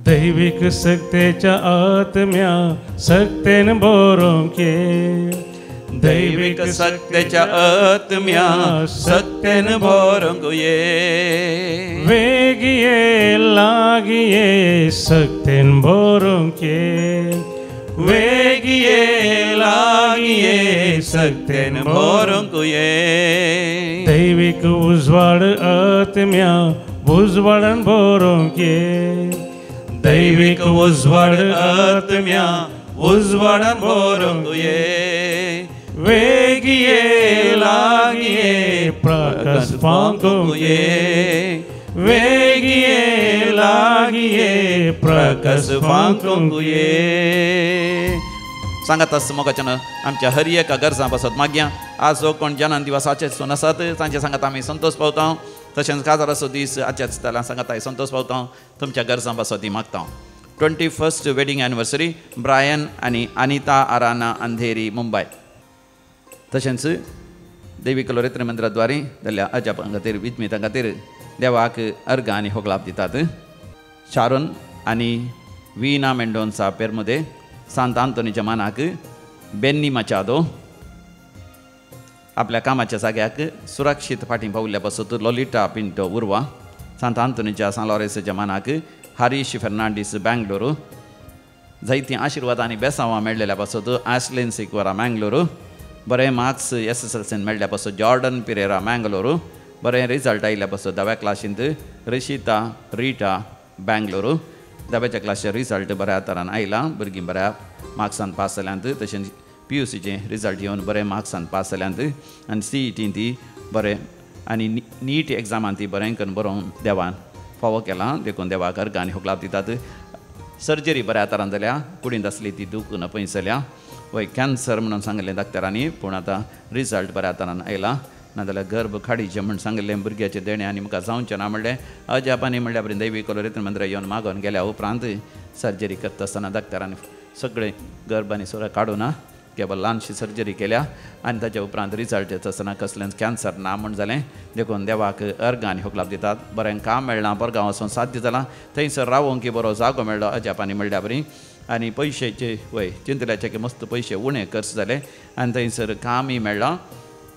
दैवीक सक्तेच्या आत्म्या सक्तेन भरूंक ये, दैवीक सक्तेच्या आत्म्या सक्तेन भरूंक ये, वेगी ये लागी ये सक्तेन भरूंक ये, वेगी ये लागी ये सक्तेन भरूंक ये. दैवीक उजवाड आत्म्या उजवाडान भरूंक ये, दैवीक उजवाड आत्म्या उजवाडान भरूंक ये, वेगी ये लागी ये प्रकाश फांकूंक ये, वेगी ये लागी ये प्रकाश फांकूंक ये. सांगात आस मोगाच्यान आमच्या हर एका गरजां पासत मागया. आज जो कोण जनान दिवस आचेच नासात तांचे सांगात आमी संतोष पावता. तशेंच काजाराचो दीस आच्याच जाल्यार सांगात हांव संतोष पावता. तुमच्या गरजां पासत ती मागता. 21st wedding anniversary Brian आनी अनिता आराना, अंधेरी, मुंबय. तशेंच देवी कलोरेत्र मंदिराद्वारे जाल्ल्या अजापां खातीर विज्मितां खातीर देवाक अर्घ आनी होगलाप दितात. शारोन आनी वीना मेंडोन्सा पेरमुदे, सांत आंतोनीच्या मानाक बेन्नी माचादो, आपल्या कामाच्या जाग्याक सुरक्षीत फाटीं पावल्ल्या पासत लोलिटा पिंटो उर्वा, सांत आंतोनीच्या सांत लॉरेन्साच्या मानाक हरीश फेर्नांडीस बेंगलोरू, जायतीं आशिर्वाद आनी बेसांवां मेळ्ळेल्या पासत आशलेन सिक्वरा मँगलोरू, बरें मार्क्स SSLCन मेळ्ळ्या पासत जॉर्डन पिरेरा मँगलोरू, बरें रिजल्ट आयिल्ल्या पासत धाव्या क्लासींत रिशिता रिटा बेंगलोरू, धाव्याच्या क्लासीचे रिजल्ट बऱ्या तरान आयला, भुरगीं बऱ्या मार्क्सान पास जाल्यांत. तशेंच PUCचें रिजल्ट येवन बरें मार्क्सान पास जाल्यांत आनी CETन ती बरें आनी नीट एग्जामान ती बरें करून बरोवन देवान फावो केलां. देखून देवाक अर्घ आनी होगलाप दितात. सर्जरी बऱ्या तरान जाल्या, कुडींत आसली ती दूख पयस जाल्या. वय कॅन्सर म्हणून सांगिल्लें डॉक्टरांनी, पूण आतां रिजल्ट बऱ्या तरान आयला. नाजाल्यार गर्भ खाडीचें म्हूण सांगिल्लें भुरग्याचें देणें आनी म्हाका जावचें ना म्हणलें. अजापांनी म्हणल्या बरें दैवी कलोरेत्र मंदिरा येवन मागोवन गेल्या उपरांत सर्जरी करता आसतना डॉक्टरांनी सगळें गर्भ आनी सोरा काडूं ना, केवळ ल्हानशी सर्जरी केल्या आनी ताच्या उपरांत रिजल्ट येता आसतना कसलेंच कॅन्सर ना म्हूण जालें. देखून देवाक अर्घ आनी होगलाप दितात. बरें काम मेळ्ळां, परगांव वचून साध्य जालां, थंयसर रावोंक बरो जागो मेळ्ळो अजापांनी म्हणल्या बरी आनी पयशेचे वय चिंतल्याचे की मस्त पयशे उणें खर्च जाले आनी थंयसर कामय मेळ्ळां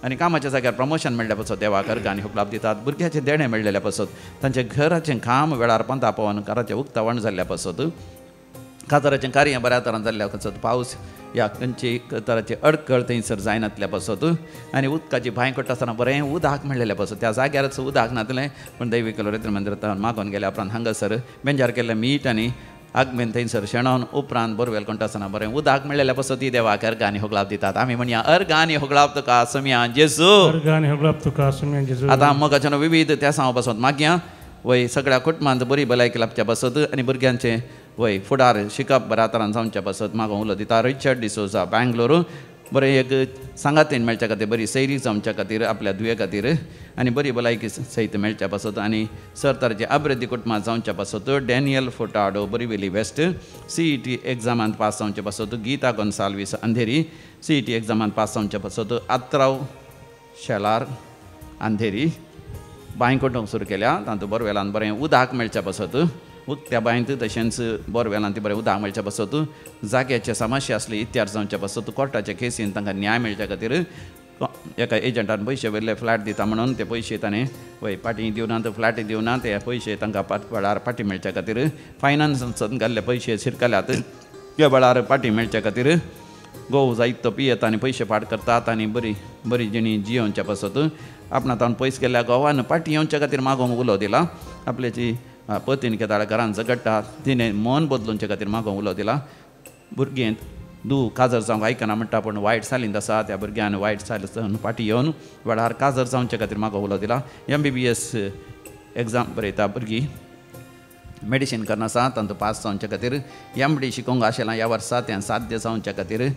आनी कामाच्या जाग्यार प्रमोशन मेळ्ळ्या पासत देवाक अर्घ आनी होगलाप दितात. भुरग्याचें देणें मेळ्ळेल्या पासत, तांचें घराचें काम वेळार पंता पावोन घराचें उक्तावण जाल्ल्या पासत, काजाराचें कार्य बऱ्या तरान जाल्ल्या पासत पावस ह्या खंयची तराची अडकळ थंयसर जायनातल्या पासत आनी उदकाची बांय कोट्टा आसतना बरें उदक मेळ्ळेलें पासत त्या जाग्यारच उदक नातलें पूण दैवीक लोरेत्र मंदिरांत मागोवन गेल्या उपरांत हांगासर बेंजार केल्लें मीठ आनी आगमेन थंयसर शेणोवन उपरांत बोरवेल कोणटा आसतना बरें उदक मेळ्ळेलें पासत ती देवाक अर्गां आनी होगळाप दितात. आमी म्हणया अर्गां आनी होगळाप तुका सोमया जेजू, अर्गां आनी होगळाप तुका सोमया जेजू. आतां मोगाच्यान विविध त्या सांगो पासत मागया वय सगळ्या कुटुंबांत बरी भलायकी लाबच्या पासत आनी भुरग्यांचें वय फुडार शिकप बऱ्या तरान जावच्या पासत मागोवंक उलो दिता. रिचर्ड डिसोजा बेंगलोर बरें एक सांगातीन मेळच्या खातीर बरी सैरी जावच्या खातीर आपल्या धुवे खातीर आनी बरी भलायकी सयत मेळच्या पासत आनी सर तराचे अभिवृद्धी कुटुंबां जावच्या पासत Daniel Furtado Borivali west CET एग्जामांत पास जावचे पासत गीता गोन्साल्वीस अंधेरी CET एग्जामांत पास जावच्या पासत आत्राव शेलार अंधेरी बांय कोटोंक सुरू केल्या तातूंत बोरवेलान बरें उदक मेळच्या पासत उक्त्या बांयत तशेंच बोरवेलान ती बरें उदक मेळच्या पासत जाग्याचे समस्या आसली इत्यार जावच्या पासत कोर्टाच्या केसीन तांकां न्याय मेळच्या खातीर एका एजंटान पयशे व्हेल्ले फ्लॅट दिता म्हणून ते पयशे ताणें वय पाटी दिवना फ्लॅट दिवना ते पयशे तांकां वेळार पाटी मेळच्या खातीर फायनान्सान घाल्ले पयशे शिरकल्यात त्या वेळार पाटी मेळच्या खातीर गोव जायत तो पियेता आनी पयशे फाट करतात आनी बरी बरी जिणी जियोवच्या पासत आपणा तावन पयस गेल्ल्या गोवान पाटी येवच्या खातीर मागोवंक उलो दिला. आपल्याची पतीन केदाळ घरान झगडटा तिणें मन बदलुच्या खातीर मागोवंक उलो दिला. भुरगें दू काजर जावंक आयकना म्हणटा पूण वायट सालींत आसा त्या भुरग्यान वायट साल पाटी येवन वेळार काजर जावच्या खातीर मागोवंक उलो दिला. MBBS exam बरयता भुरगीं मेडिसीन करना आसा तांतूं पास जावच्या खातीर MD शिकोवंक आशिल्लें ह्या वर्सा तें साध्य जावच्या खातीर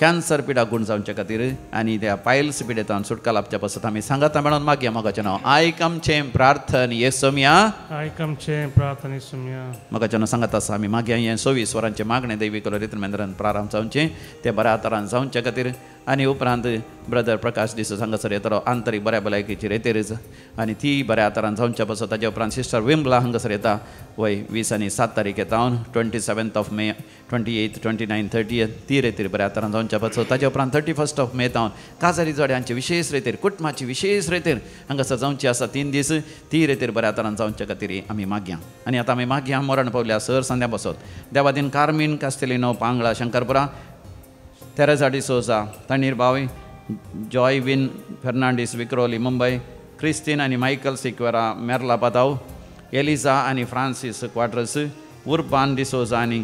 कॅन्सर पिडा गूण जावच्या खातीर आनी त्या पायल्स पिडेतान सुटका लाबच्या पासत आमी सांगाता म्हणून मागया मोगाचें नांव आयक आमचें प्रार्थन येसोमया, आयक आमचें प्रार्थन येसोमया. मोगाचें नांव सांगत आसा आमी मागया हें 24 वरांचें मागणें दैवीक लोरेत्र मंदिरान प्रारंभ जावचें तें बऱ्या तरान जावच्या खातीर आनी उपरांत ब्रदर प्रकाश डिसोजा हांगासर येतलो आंतरीक बऱ्या भलायकेची रेतेरीज आनी ती बऱ्या तरान जावच्या पासत ताच्या उपरांत सिस्टर विमला हांगासर येता वय 20 आनी 7 तारीख येता 27 मे 28, 29, 30 ती रेतीर बऱ्या तरान जावच्या पासत ताच्या उपरांत 31 मे तावन काजारी जोड्यांची विशेष रेतीर कुटुंबाची विशेष रेतीर हांगासर जावची आसा 3 दीस ती रेतीर बऱ्या तरान जावच्या खातीर आमी मागया. आनी आतां आमी मागया मरण पावल्या सर संध्या बसत देवादीन कार्मीन कास्तेलिनो पांगळा शंकरपुरा तेरेझा डिसोजा तणीर भावी जॉयविन फेर्नांडीस विक्रोली मुंबय क्रिस्तीन आनी मायकल सिक्वेरा मेर्ला पाताव एलिजा आनी फ्रांसीस क्वाड्रस उर्बान डिसोजा आनी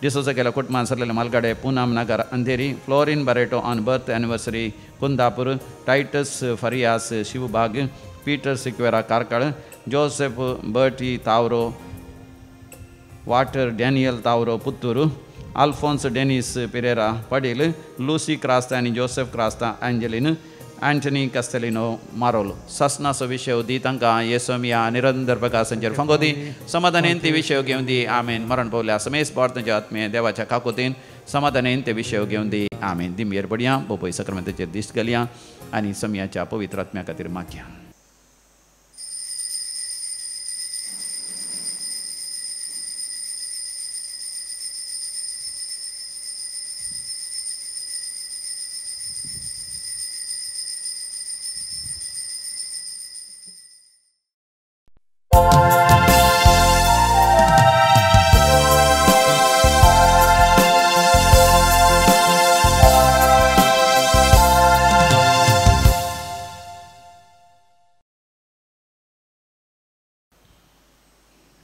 डिसोजा केल्या कुटुंबान सरलेले Malgade Poonam Nagar Andheri Florin Barreto on birth anniversary Kundapur Titus Farias Shivbag Peter Sequeira Karkala Joseph Bertie Tavro water Daniel Tavro Puttur Alphonse Denis Pereira Padil Lucy Crasta आनी Joseph Crasta एंजलीन Anthony कास्तेलिनो मारोल सासनाचो विशय दी तांकां येसोमिया निरंतर प्रकाशांचेर फांगो दी समाधानेन ते विशय घेवन दी आमेन. मरण पावल्या समेस पार्तच्या आत्मे देवाच्या काकोतीन समाधानेन ते विशय घेवन दी आमेन. दिमयेर पडया बोपय सक्रमेंताचेर दिश्ट घालया आनी समियाच्या पवित्र आत्म्या खातीर मागया.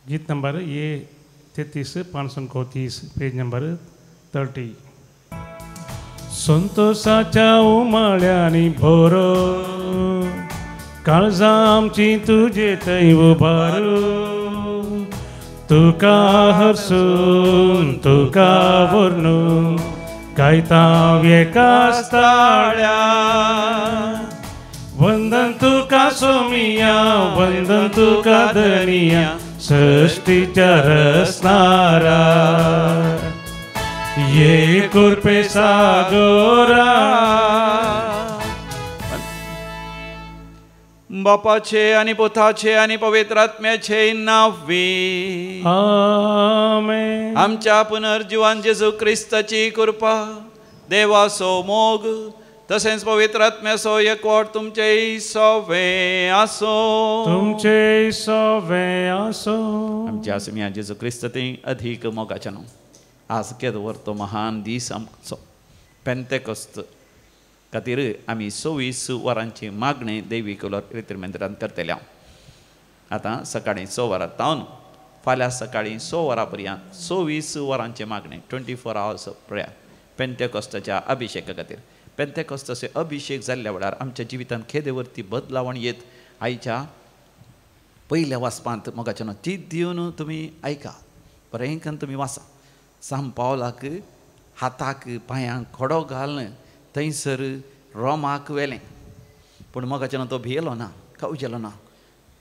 गीत नंबर ये 33 530 पेज नंबर 30. संतोषाच्या उमाळ्यांनी भोरो काळजां आमची तुजे थंय उबारो तुका हरसून तुका व्हरून गायता एकाच ताळ्या वंदन तुका सोमिया वंदन तुका धनिया सृष्टीच्या रसनारा ये कृपे सागोरा. बापाचे आणि पुताचे आणि पवित्र आत्म्याचे नावे आमेन. आमच्या पुनर्जीवन जेजू क्रिस्ताची कृपा देवाचो मोग तसेच पवित्र आत्म्याचो एकवट तुमचे सवे आसो तुमचे सवे आसो. आमच्या आसमिया जेजू क्रिस्त ते अधिक मोगाच्या नांव आज केदो तो महान दीस आमचो पेंतेकोस्त खातीर आमी 24 वरांची मागणी देवी रितीर मंदिरांत करतले. आतां सकाळीं 6 वरां तावन फाल्यां सकाळीं 6 वरां पर्यंत 24 वरांची मागणी 24 आवर्स प्रेयर पेंतेकोस्ताच्या अभिषेका खातीर. पेंतेकोस्ताचे अभिषेक जाल्ल्या वेळार आमच्या जिवितांत खेदेवरती बदलावण येत. आयच्या पयल्या वाचपांत मोगाच्यान तीत दिवन तुमी आयका, बरें करून तुमी वाचा. सांत पावलाक हाताक पांयांक खडो घालून थंयसर रोमाक व्हेलें, पूण मोगाच्यान तो भियेलो ना, कावजेलो ना,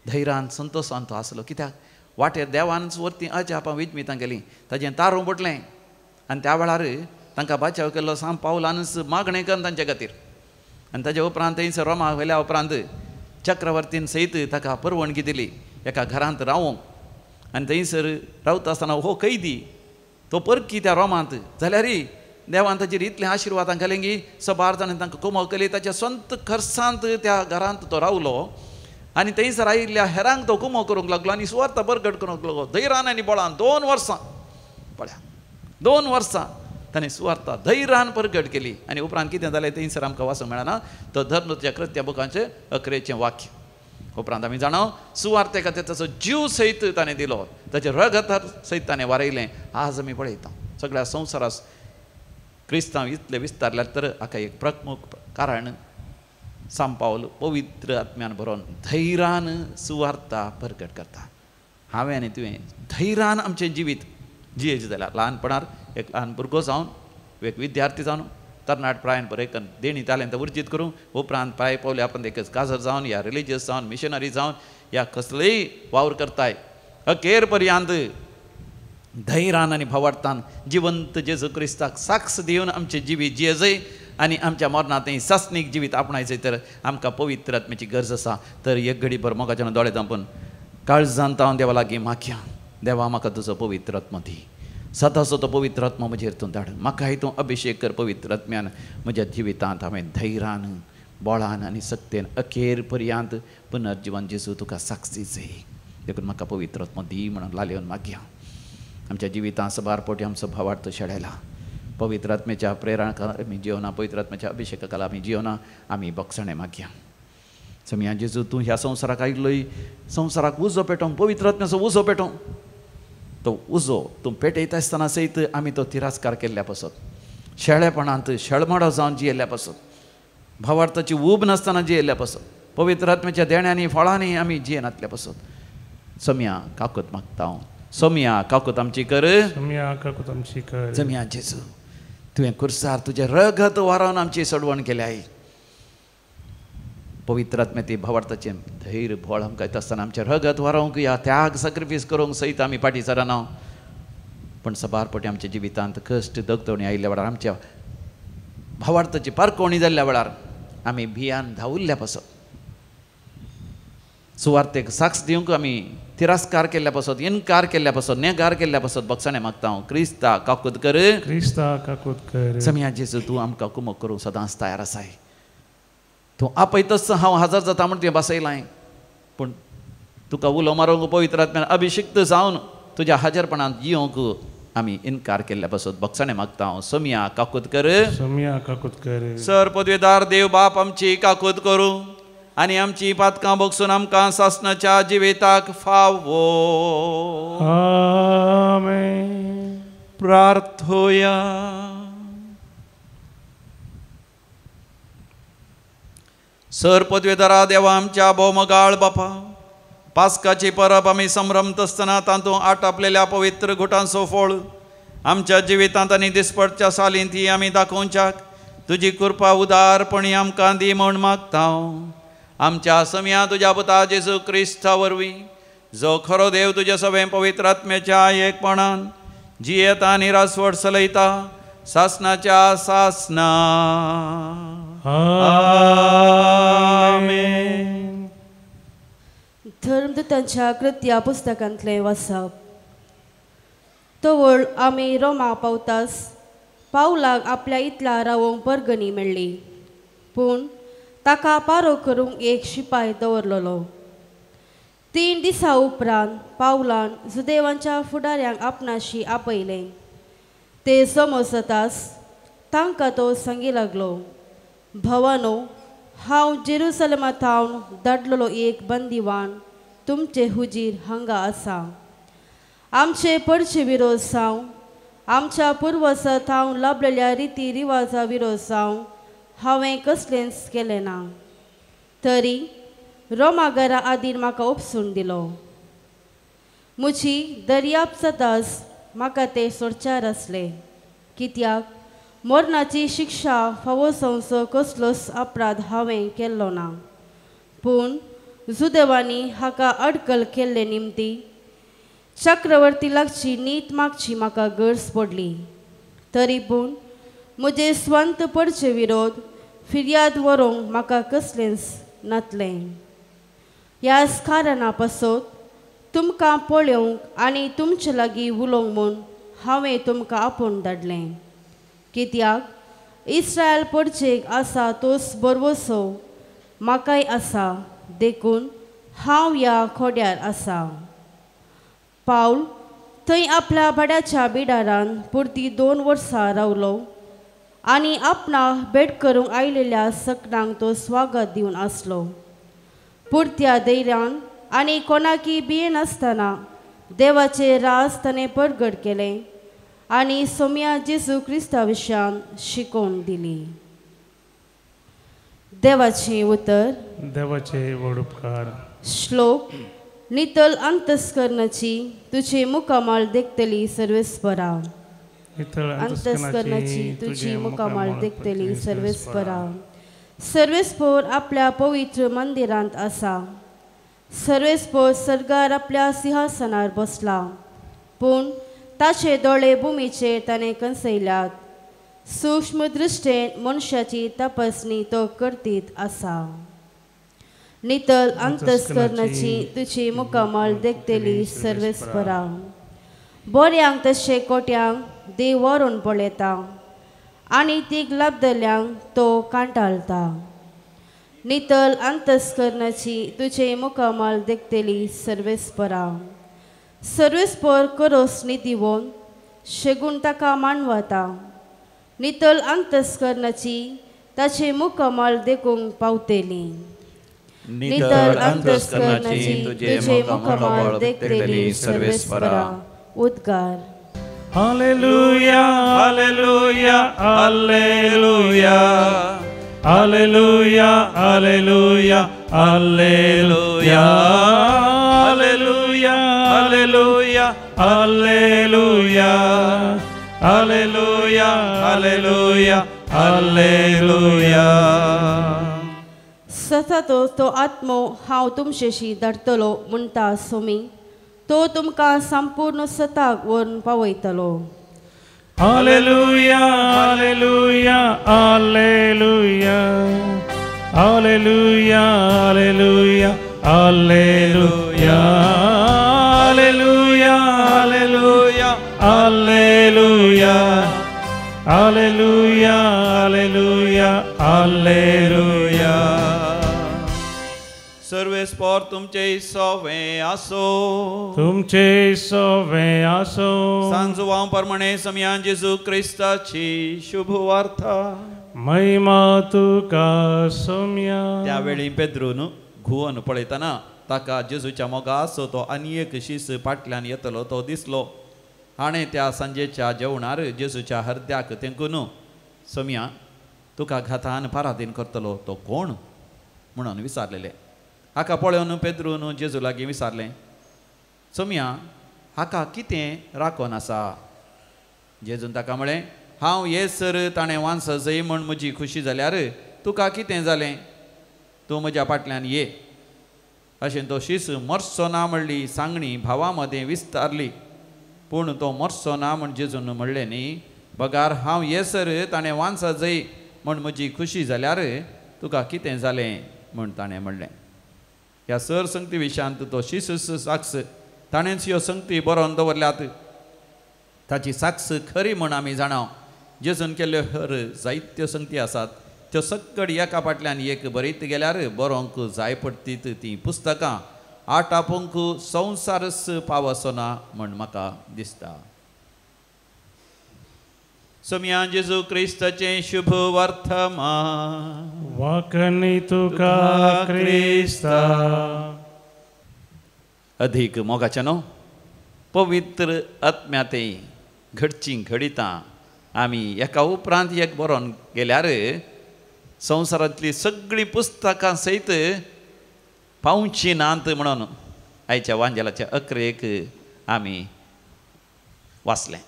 धैर्यान संतोशान तो आसलो. कित्याक वाटेर देवानच वरती अजापां विजमितां केलीं, ताजें तारूं पडलें आनी त्या वेळार तांकां बाचाव केल्लो सांत पावलानच मागणें करून तांचे खातीर. आनी ताजे उपरांत थंयसर रोमाक व्हेल्या उपरांत चक्रवर्तीन सयत ताका परवानगी दिली एका घरांत रावूंक. आनी थंयसर रावता आसतना हो कैदी तो परकी त्या रोमांत जाल्यारय देवान ताचेर इतलें आशिर्वादां घालें की सबार जाणांनी तांकां कुमक केली. ताच्या संत खर्चांत त्या घरांत तो रावलो आनी थंयसर आयिल्ल्या हेरांक तो कुमक करूंक लागलो आनी सुवार्थ बरगड करूंक लागलो धैर्यान आनी बळान. 2 वर्सां पळया, 2 वर्सां ताणें सुवार्थ धैर्यान परगट केली. आनी उपरांत कितें जालें थंयसर आमकां वाचूंक मेळना. तो धर्मच्या कृत्या बुकांचें 11 वाक्य. उपरांत आमी जाणा सुवार्थे खातीर ताचो जीव सयत ताणें दिलो, ताचें रगत सयत ताणें वारयलें. आज आमी पळयता सगळ्या संवसारांत क्रिस्तांव इतले विस्तारल्यार तर हाका एक प्रमुख कारण सांत पावल पवित्र आत्म्यान भरोन धैर्यान सुवार्ता परगट करता. हांवें आनी तुवें धैर्यान आमचें जिवीत जियेचें जाल्यार ल्हानपणार एक ल्हान भुरगो जावन एक विद्यार्थी जावन तरणाट प्रायन बरें देणी तालेंत उर्जीत करूं, उपरांत प्राय पावले आपण एकच काजर जावन या रिलिजियस जावन मिशनरी जावन या कसलेय वावर करताय अखेर पर्यंत धैर्यान आनी भावार्थान जिवंत जेजू क्रिस्ताक साक्ष दिवन आमचें जिवीत जियेजय आनी आमच्या मरणांतय सासणीक जिवीत आपणायचें तर आमकां पवित्र आत्म्याची गरज आसा. तर एक घडीभर मोगाच्यान दोळे धांपून काळजान तावन देवा लागीं मागया, देवा म्हाका तुजो पवित्र आत्मो दी, सदांचो तो पवित्र आत्मो म्हजेर तूं धाड, म्हाकाय तूं अभिषेक कर पवित्र आत्म्यान. म्हज्या जिवितांत हांवें धैर्यान बळान आनी सक्तेन अखेर पर्यंत पुनर्जिवन जेजू तुका साक्षी जाय, देखून म्हाका पवित्र आत्मो दी म्हणून लालेवन मागया. आमच्या जिवितांत सबार पोटी आमचो भावार्थ शेळेला. पवित्र आत्म्याच्या प्रेरणा आमी जिवना, पवित्र आत्म्याच्या अभिषेका खाला आमी जिवना, आमी बक्षणें मागया. समया जेजू तूं ह्या संवसाराक आयिल्लोय संवसाराक उजो पेटोवंक, पवित्र आत्म्याचो उजो पेटोवंक, तो उजो तूं पेटयता आसतना सयत आमी तो तिरस्कार केल्ल्या पासत, शेळेपणांत शेळमाडो जावन जियेल्ल्या पासत, भावार्थाची ऊब नासतना जियेल्ल्या पासत, पवित्र आत्म्याच्या देण्यांनी फळांनी आमी जियेनातल्या पासत समया काकूत मागता हांव. सोमया काकूत आमची कर, सोमया काकूत आमची कर. सोमया जेजू तुवें कुर्सार तुजें रगत वारोवन आमची सोडवण केल्या. पवित्र आत्म्या ती भावार्थाचें धैर्य भोळ आमकां येता आसतना आमचें रगत वारोवंक या त्याग सॅक्रिफायस करूंक सयत आमी फाटीं सरना, पूण सबार पटी आमच्या जिवितांत कश्ट दगदवणी आयिल्ल्या वेळार, आमच्या भावार्थाची पारकोवणी जाल्ल्या वेळार आमी भियान धांवुल्ल्या पासत, सुवार्थेक साक्ष दिवंक आमी तिरस्कार केल्ल्या पासत, इनकार केल्ल्या पासत, नेगार केल्ल्या पासत बक्षणें मागता हांव. क्रिस्ता काकूत कर, क्रिस्ता काकूत कर. समया जेजू तूं आमकां कुमक करूंक सदांच तयार आसाय. तूं आपयतच हांव हजर जाता म्हण तुवें बसयलां, पूण तुका उलो मारूंक पवित्र आत्म्यान अभिषिक्त जावन तुज्या हाजरपणांत येवंक आमी इनकार केल्ल्या पासत बक्षणें मागता हांव. सोमया काकूत कर, सोमया काकूत कर. सर पदवेदार देव बाप आमची काकूत करूं आनी आमची पातकां बगसून आमकां सासणाच्या जिविताक फावो. आमेन. प्रार्थोया. सर पदवेदारा देवा आमच्या भोवमगाळ बापा, पास्काची परब आमी संभ्रमत आसतना तातूंत आटापलेल्या पवित्र घुटांचो फळ आमच्या जिवितांत आनी दिसपडच्या सालींत ही आमी दाखोवच्याक तुजी कृपा उदारपणी आमकां दी म्हूण मागता. आमच्या समया तुज्या पुता जेजू क्रिस्ता वरवीं, जो खरो देव तुज्या सगळें पवित्र आत्म्याच्या एकपणान जियेता आनी रासवट चलयता सासनाच्या सासना. आमेन. धर्मदूतांच्या कृत्या पुस्तकांतलें वाचप. तवळ आमी रोमा पावतास पावलाक आपल्या इतला रावोंक परगणी मेळ्ळी, पूण ताका पारो करूंक एक शिपाय दवरलेलो. 3 दिसां उपरांत पावलान जुदेवांच्या फुडाऱ्यांक आपणाशी आपयलें. ते समजतास तांकां तो सांगी लागलो, भवानो, हांव जेरुसलमा थावन धाडलेलो एक बंदिवान तुमचे हुजीर हांगा आसा. आमचे पडचे विरोध जावं, आमच्या पुर्वजा थावन लाभलेल्या रिती रिवाजा विरोध जावं, हांवें कसलेंच केलें ना. तरी रोमागरा आदीन म्हाका उपसून दिलो. म्हजी दर्याप जाताच म्हाका ते सोडचार आसले, कित्याक मरणाची शिक्षा फावो जावचो कसलोच अपराध हांवें केल्लो ना. पूण जुदेवांनी हाका अडकल केल्ले निमती चक्रवर्ती लागची नीत मागची म्हाका गरज पडली. तरी पूण म्हजे स्वंत पडचे विरोध फिर्याद व्हरूंक म्हाका कसलेंच नातलें. ह्याच कारणा पासत तुमकां पळोवंक आनी तुमचे लागीं उलोवंक म्हूण हांवें तुमकां आपोवन धाडलें, कित्याक इस्रायल पडचेक आसा तोच बरवसो म्हाकाय आसा, देखून हांव ह्या खोड्यार आसा. पावल थंय आपल्या भाड्याच्या बिडारान पुरती 2 वर्सां रावलो आनी आपणाक भेट करूंक आयिल्ल्या सकणांक तो स्वागत दिवन आसलो. पुरत्या धैर्यान आनी कोणाकी भियेनासतना देवाचे राज ताणें परगट केलें आनी सोम्या जेजू क्रिस्ता विशयान शिकोवन दिली. देवाचें उतर. देवाचे व्हड उपकार. श्लोक. नितल अंतस्करणाची तुझे मुकामाळ देखतली सर्वेस्परा. अंतस्करणाची तुझी मुकामाळ देखतली सर्वेस्परा. सर्वेस्पोर आपल्या पवित्र मंदिरांत आसा. सर्वेस्पोर सर्गार आपल्या सिंहासनार बसला, पूण ताचे दोळे भुमीचेर ताणें कंसयल्यात. सूक्ष्म दृश्टेन मनशाची तपासणी तो करतीत आसा. नितल अंतस्करणाची तुजी मुकामाळ देखतली सर्वेस्परा. बऱ्यांक तशें कोट्यांक देव व्हरून पळयता आनी तीक लाबदल्यांक तो कांटाळटा. नितल अंतस्करणाची तुजे मुकामाळ देखतली सर्वेस्परा. सर्वेस्पर करोस नितीवोन शेगूण ताका मानवता. नितल अंतस्करणाची ताचे मुकामाळ देखूंक पावतली. नितल अंतस्करणाची तुजे मुकामाळ देखतली सर्वेस्परा. उद्गार. Hallelujah, hallelujah, hallelujah, hallelujah, hallelujah, hallelujah, hallelujah, hallelujah, hallelujah, hallelujah, hallelujah, hallelujah. सतातो तो आत्मो हांव तुमचेशी धाडटलो म्हणटा सोमी, तो तुमकां संपूर्ण सताक व्हरून पावयतलो. Hallelujah, hallelujah, hallelujah, hallelujah, hallelujah, hallelujah, hallelujah, hallelujah, hallelujah, hallelujah, hallelujah, hallelujah. सर्वेस्पोर तुमचे सोवे आसो. तुमचे सोवे आसो. सांजुवां प्रमाणे समयान जेजू क्रिस्ताची शुभ वार्ता. महिमा तुका सोम्या. त्यावेळी पेद्रून घुवन पळयतना ताका जेजूच्या मोगा आसो तो आनी एक शीस फाटल्यान येतलो तो दिसलो. हाणें त्या सांजेच्या जेवणार जेजूच्या हरद्याक तेंकून सोम्या तुका घातान पारादीन करतलो तो कोण म्हणून विचारलेलें. हाका पळोवन पेद्रून जेजू लागीं विचारलें, सोम्या हाका कितें राखोन आसा? जेजून ताका म्हळें, हांव येसर ताणें वांस जय म्हूण म्हजी खुशी जाल्यार तुका कितें जालें? तूं म्हज्या फाटल्यान ये. अशें तो शीस मरचो ना म्हणली सांगणी भावा मदें विस्तारली. पूण तो मरचो ना म्हूण जेजून म्हणलें न्ही, बगार हांव येसर ताणें वांस जय म्हूण म्हजी खुशी जाल्यार तुका कितें जालें म्हूण ताणें म्हणलें. ह्या सर संगती विशयांत तो शिस साक्ष ताणेंच ह्यो संगती बरोवन दवरल्यात. ताची साक्ष खरी म्हूण आमी जाणाव. जेजून केल्ल्यो हर जायत्यो संगती आसात, त्यो सक्कड एका फाटल्यान एक बरयत गेल्यार बरोवंक जाय पडटीत तीं पुस्तकां आटापूंक संवसारच पावसो ना म्हूण म्हाका दिसता. सोम्या जेजू क्रिस्ताचें शुभ वर्तमान. वाकणी तुका क्रिस्ता. अधिक मोगाच्या न्हू पवित्र आत्म्याते घडचीं घडितां आमी एका उपरांत एक बरोवन गेल्यार संवसारांतलीं सगळीं पुस्तकां सयत पावचीं नात म्हणून आयच्या वांजेलाच्या अकरेक आमी वाचलें.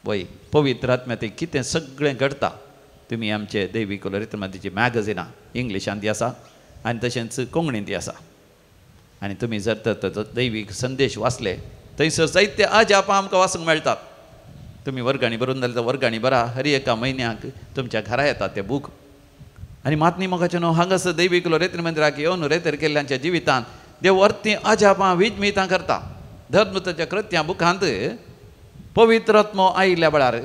वय पवित्र आत्म्याते कितें सगळें घडटा. तुमी आमचे दैवीक रितमातीची मॅगझिनां इंग्लिशांत ती आसा आनी तशेंच कोंकणींत ती आसा आनी तुमी जर तर दैवीक संदेश वाचले थंयसर जायते अजापां आमकां वाचूंक मेळटात. तुमी वर्गाणी बरोवन जाल्यार वर्गाणी बरा, हर एका म्हयन्याक तुमच्या घरा येतात ते बूक. आनी मातनी मोगाचें न्हू हांगासर दैवीक रेतर मंदिराक येवन रेतर केल्ल्यांच्या जिवितांत देव अर्थी अजापां विजमितां करता. धर्मताच्या कृत्यां बुकांत पवित्र आत्मो आयिल्ल्या वेळार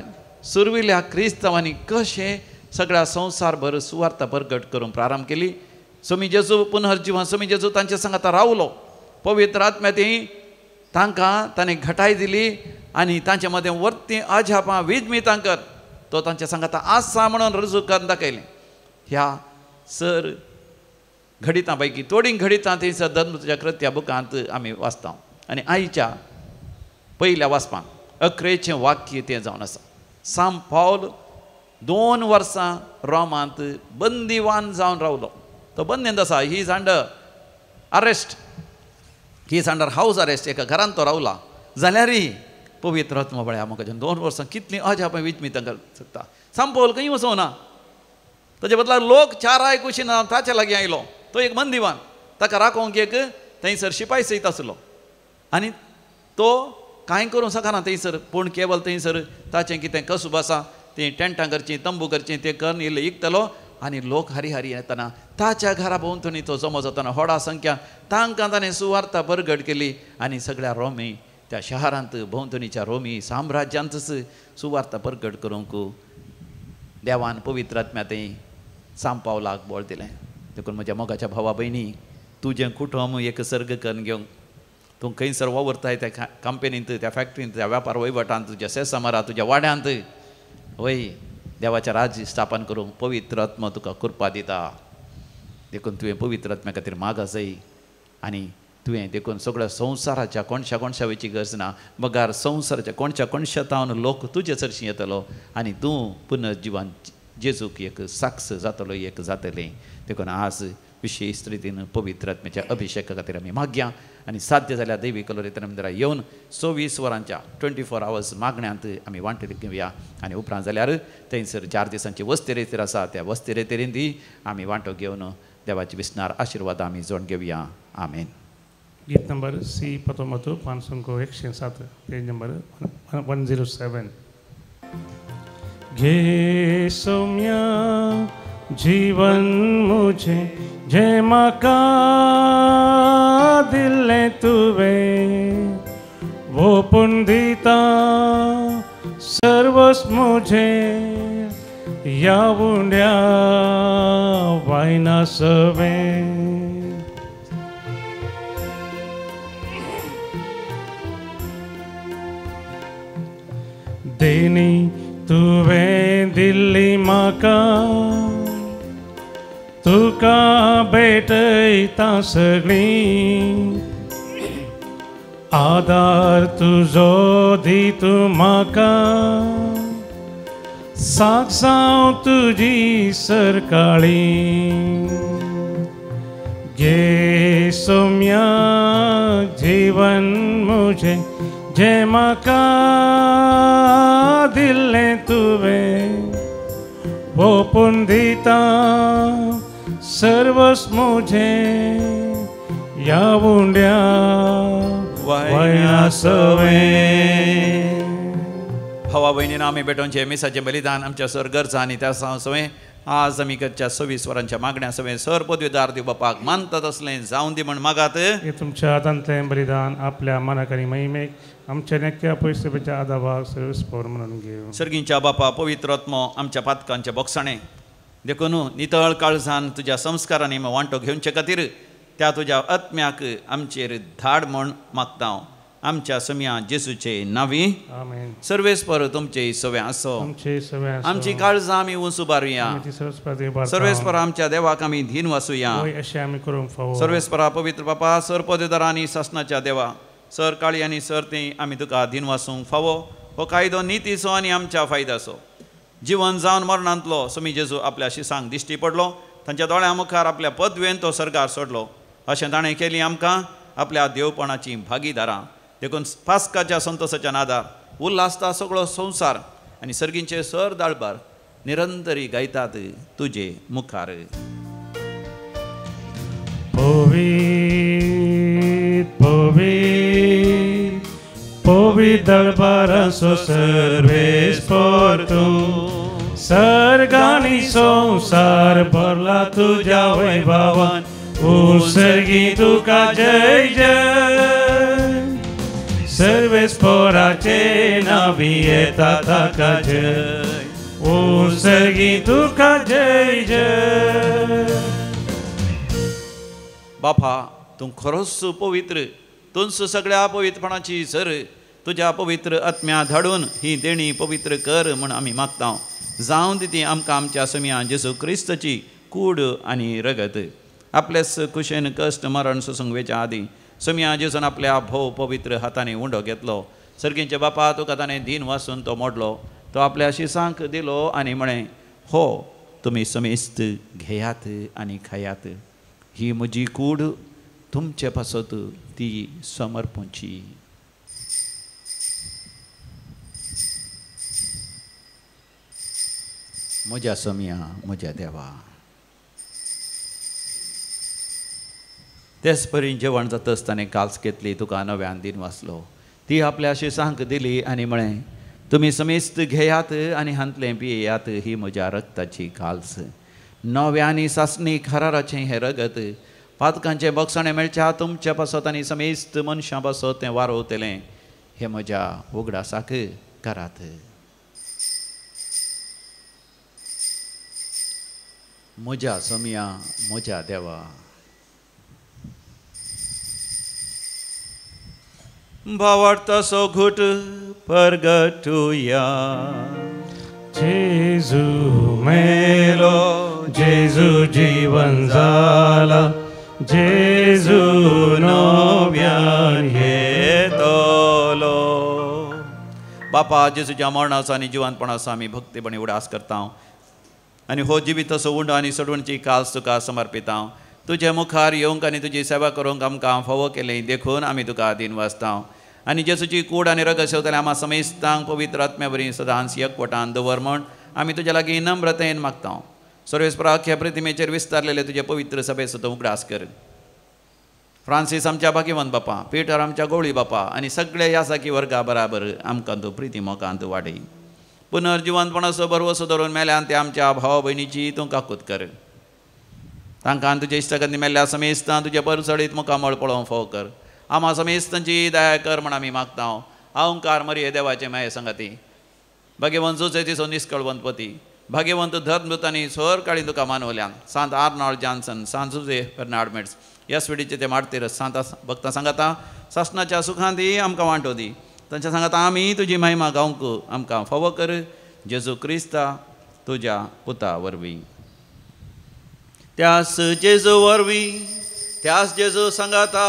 सुर्विल्या क्रिस्तांवांनी कशें सगळ्या संवसारभर सुवार्ता प्रगट करूंक प्रारंभ केली. सोमी जेजू पुनर्जिवन सोमी जेजू तांच्या सांगाता रावलो. पवित्र आत्म्या ती तांकां ताणें घटाय दिली आनी तांचे मदें वर्ती अजापां विजमितां कर तो तांच्या सांगाता आसा म्हणून रुजू करून दाखयलें. ह्या सर घडितां पैकी थोडीं घडितां थंयसर धर्मच्या कृत्या बुकांत आमी वाचता. आनी आयच्या पयल्या वाचपांत अकरेचें वाक्य तें जावन आसा. साम पावल 2 वर्सां रोमांत बंदिवान जावन रावलो. तो बंदेंत आसा. He is under arrest, he is under house arrest. एका घरांत तो रावला जाल्यारय पवित्र आत्मो पळया म्हाका 2 वर्सां कितलीं अजापां विजमितां करपाक शकता. साम पावल खंय वचूंक ना. ताजे बदला लोक चाराय कुशीन ताच्या लागीं आयलो. तो एक बंदिवान, ताका राखोवंक एक थंयसर शिपाय सयत आसलो आनी तो कांय करूंक शकना थंयसर, पूण केवल थंयसर ताचें कितें कसब आसा तीं टेंटां करचीं तंबू करचीं तें करून इल्लें इकतलो आनी लोक हरी हरी येतना ताच्या घरा भोंवतणी तो जमो जातना व्हडा संख्या तांकां ताणें सुवार्ता परगट केली आनी सगळ्या रोमी त्या शहरांत भोंवतणीच्या रोमी साम्राज्यांतच सुवार्ता परगट करूंक देवान पवित्र आत्म्या थंय सांपावलाक बळ दिलें. देखून म्हज्या मोगाच्या भावा भयणी, तुजें कुटुंब एक सर्ग करून घेवंक तूं खंयसर वावुरताय त्या कंपनींत, त्या फॅक्टरींत, त्या व्यापार वहिवटांत, तुज्या सेसमारा, तुज्या वाड्यांत वय देवाचें राज्य स्थापन करूंक पवित्र आत्मा तुका कृपा दिता. देखून तुवें पवित्र आत्म्या खातीर माग आसय आनी तुवें देखून सगळ्या संवसाराच्या कोणशा कोणशा वयची गरज ना, बगार संवसाराच्या कोणशा कोणशा तावन लोक तुजे चडशी येतलो आनी तूं पुनर्जिवन जेजूक एक साक्ष जातलो, एक जातलें. देखून आज विशेष रितीन पवित्र आत्म्याच्या अभिषेका खातीर आमी मागया आनी साध्य जाल्यार दैवी कलोरेतन मंदिरा येवन 24 वरांच्या 24 आवर्स मागण्यांत आमी वांटे घेवया आनी उपरांत जाल्यार थंयसर 4 दिसांची वस्ती रेतीर आसा त्या वस्ती रेतीरीन ती आमी वांटो घेवन देवाची विसणार आशिर्वाद आमी जोड घेवया. आमेन. गीत नंबर सी 19 507 पेज नंबर 107. घे सौम्या जीवन मुझे जे म्हाका दिल्लें तुवें वो पूण दिता सर्वस मुझे ह्या उंड्या वायना सवें. देणी तुवें दिल्ली म्हाका तुका भेटयता सगळीं आदार तुजो दी तूं म्हाका साक्षांव तुजी सरकाळी. घे सौम्या जीवन मुझे जे म्हाका दिल्लें तुवें वो पूण दिता सर्वस मुझे ह्या उंड्या वायना सवें. भावा भयणीन आमी भेटोवचें मिसाचें बलिदान आमच्या सर गरजा आनी त्या सवें आज आमी करच्या 26 वरांच्या मागण्या सवें सर पदवीदार दिव बापाक मानतात असलें जावन दी म्हण मागात. तुमच्या हातांतलें बलिदान आपल्या मनाक आनी महिमेक आमच्या नेक्या पयशेच्या आदाबाक सर्वीस पवर म्हणून घेव. सर्गींच्या बापा पवित्र आत्मो आमच्या पातकांच्या बोगसाणें देखून नितळ काळजान तुज्या संस्कारांनी वांटो घेवचे खातीर त्या तुज्या आत्म्याक आमचेर धाड म्हण मागता हांव. आमच्या सम्या जेसूचे नावी आमेन। सर्वेस्पर तुमचे सवे आसो। आमची काळजां आमी उंच उबारुया। सर्वेस्पर आमच्या देवाक आमी धीन वासुया। सर्वेस्परा पवित्र बापा सर पदवीधर आनी सासनाच्या देवा सर काळी आनी सर ती आमी तुका धीन वासूंक फावो। हो कायदो नितीचो आनी आमच्या फायद्याचो। जिवन जावन मरणांतलो समी जेजू आपल्या शिसांक दिश्टी पडलो। तांच्या दोळ्यां मुखार आपल्या पदवेन तो सर्गार सोडलो। अशें ताणें केली आमकां आपल्या देवपणाची भागीदारां। देखून पास्काच्या संतोसाच्या नादार उल्हासता सगळो संवसार आनी सर्गींचे सर दाळबार निरंतरी गायतात तुजे मुखार। पवित्र पवित्र पवित्र दळबाराचो सर्वेस्पर तूं सर्गांनी संवसार भरला तुज्या वैभवान। उत्सर्गी तुका जय जय सर्वेस्पराचे नावी येता ताका जय। उत्सर्गी तुका जय जय। बापा तूं खरोच पवित्र, तूंच सगळ्या पवित्रपणाची सर। तुज्या पवित्र आत्म्या धाडून ही देणी पवित्र कर म्हूण आमी मागता। जावं दी ती आमकां आमच्या सम्या जेजू क्रिस्ताची कूड आनी रगत। आपलेच कुशेन कश्ट मरण सोसूंक वेच्या आदीं सम्या जेजून आपल्या भोव पवित्र हातांनी उंडो घेतलो। सर्गींचे बापा तुका ताणें दीन वासून तो मोडलो। तो आपल्या शिसांक दिलो आनी म्हळें, हो तुमी समेस्त घेयात आनी खायात, ही म्हजी कूड तुमचे पासत ती समर्पणची। म्हज्या सम्या म्हज्या देवा। तेच परी जेवण जातच ताणें काल्स घेतली, तुका नव्यान दिन वाचलो, ती आपल्या शिसांक दिली आनी म्हळें, तुमी समेस्त घेयात आनी हांतलें पियेयात, ही म्हज्या रक्ताची काल्स। नव्यानी सासणी खराराचें हें रगत पातकांचें बक्षाणें मेळच्या तुमच्या पासत आनी समेस्त मनशां पासत तें वारोवतलें। हें म्हज्या उगडासाक करात। म्हज्या सम्या म्हज्या देवा। भावार्थाचो घुट परगटुया। जेजू मेलो जेजू जीवन जाला जेजू नव्यान येतलो। बापा जेजूच्या मरणाचो आनी जिवंतपणाचो आमी भक्तीपणी उडास करता आनी हो जिवीत असो उंडो आनी सोडवणची काल्स तुका समर्पिता। तुजे मुखार येवंक आनी तुजी सेवा करूंक आमकां फावो केली देखून आमी तुका दीन वाचता। आनी जेजूची कूड आनी रगत सेवतले आमा समेस्तांक पवित्र आत्म्या वरवीं सदांच एकवटान दवर म्हूण आमी तुज्या लागीं नम्रतेन मागता। सर्वेस्परा अख्ख्या प्रतिमेचेर विस्तारलेले तुजे पवित्र सभेचो तूं उगडास कर। फ्रांसीस आमच्या भाग्यवंत बापा, पीटर आमच्या गोवळी बापा आनी सगळे यासाकी वर्गा बराबर आमकां तूं प्रिती मोगांत वाडय। पुनर्जिवंतपणाचो भरवसो धरून मेल्यान ते आमच्या भावा भयणीची तूं काकूत कर। तांकां तुजे इश्टागती मेल्ल्या समेस्तां तुजे परसडीत मुखामळ पळोवंक फावो कर। आमा समेस्तांची दया कर म्हूण आमी मागता। अहंकार मरिये देवाचे माये संगाती, भाग्यवंत जुजेतिचो निस्कळवंत पती, भाग्यवंत धर्मदूतांनी सर काळी तुका मानवल्यान, सांत आर्नॉल्ड जॉन्सन, सांत जुजे फेर्नांड मेट्स, एस विडीचे ते मार्तीर सांत भक्तां सांगाता सासणाच्या सुखांत दी आमकां वांटो दी। तांच्या सांगाता आमी तुजी महिमा गावंक आमकां फावो कर। जेजू क्रिस्ता तुज्या पुता वरवीं। त्यास जेजू वरवीं, त्यास जेजू सांगाता,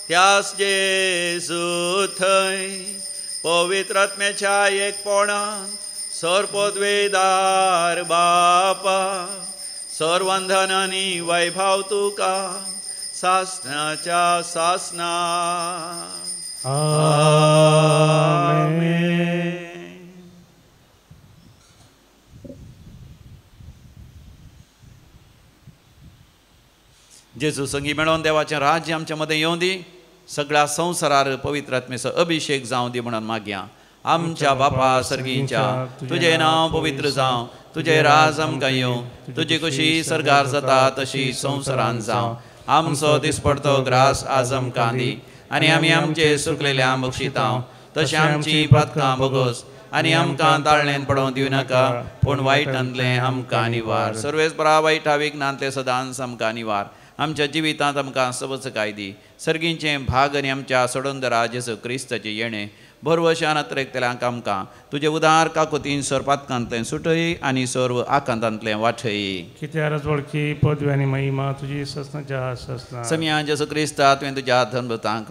त्यास जेजू थंय पवित्र आत्म्याच्या एकपणान सर्वपदवेदार बापा सर्वंधनानी वैभव तुका सासनाच्या सासना। आमेन। जेजू संगी मेळोवन देवाचें राज्य आमच्या मदें येवं दी। सगळ्या संवसारार पवित्र आत्म्याचो अभिशेक जावं दी म्हणून मागया। आमच्या बापा सर्गीच्या, तुजें नांव पवित्र जावं, तुजें राज आमकां येवं, तुजी खुशी सर्गार जाता तशी संवसारान जावं। आमचो दिसपडतो ग्रास आज आमकां दी आनी आमी आमचे सुकलेल्या बक्षितां तशें आमची पातकां भोगोस आनी आमकां ताळणेन पडोवंक दिवं नाका, पूण वायटांतलें आमकां निवार। सर्वेस्परा वायटा विघ्नांतलें सदांच आमकां निवार। आमच्या जिवितांत आमकां सबसकाय दी. सर्गींचें भाग आनी आमच्या सोडंदरा जेजू क्रिस्ताचें येणें भरवशान अत्रेकतल्यांक आमकां तुजे उदार काकुतीन सर्पातकांतलें सुटय आनी सर्व आकांतांतलें वाठय. कित्याक रजवळकी पदवी आनी महिमा तुजी ससनाच्या ससना. समिया जेजू क्रिस्ता तुवें तुज्या धर्मतांक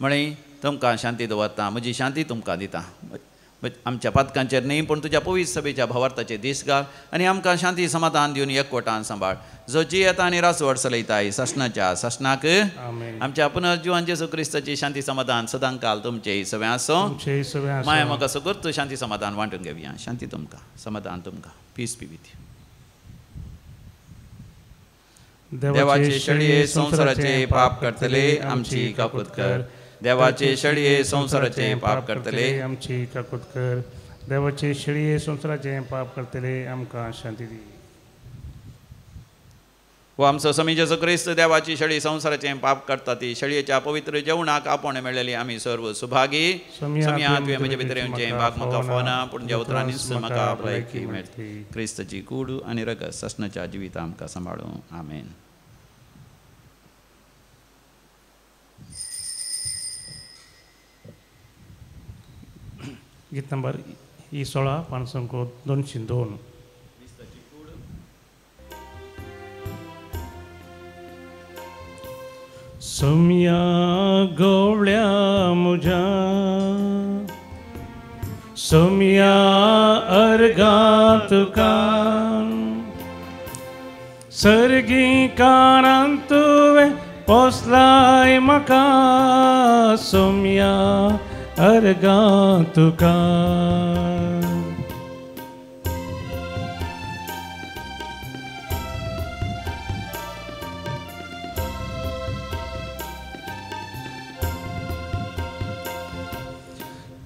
म्हळें तुमकां शांती दवरता, म्हजी शांती तुमकां दिता. आमच्या पातकांचेर न्ही पूण तुज्या पवित्र सभेच्या भावार्थाचे दीस घाल आनी आमकां शांती समाधान दिवन एकवटान सांबाळ. जो जियेता आनी रासवड चलयताय सासणाच्या सासणाक. आमच्या पुनर्जिवन जेजू क्रिस्ताची शांती समाधान सदांकाल तुमचे सगळें आसूं. माया म्हाका सगळं तूं शांती समाधान वांटून घेवया. शांती तुमकां, समाधान तुमकां. Peace be with you. देवाचे शेळये संवसाराचे पाप करतले आमची काकूत कर. देवाचे शेळये संवसाराचे पाप करतले आमची काकूत कर. देवाचे शेळये संवसाराचे पाप करतले आमकां शांती दी. हो आमचो समी जेजू क्रिस्त देवाची शेळी संवसाराचें पाप करता ती शेळयेच्या पवित्र जेवणाक आपोवणें मेळ्ळेली आमी सर्व सुभागी. समिया तुवें म्हजे भितर येवचें भाग म्हाका फोना पूण ज्या उतरांनीच म्हाका भलायकी मेळटली. क्रिस्ताची कूड आनी रगत सासणाच्या जिविता आमकां सांबाळूं. आमेन. गीत नंबर ई 16 502. सोम्या गोवळ्या मुझ्या सोम्या अर्गां तुका सर्गी कानान तुवें पोसलाय म्हाका सोम्या अर्गां तुका.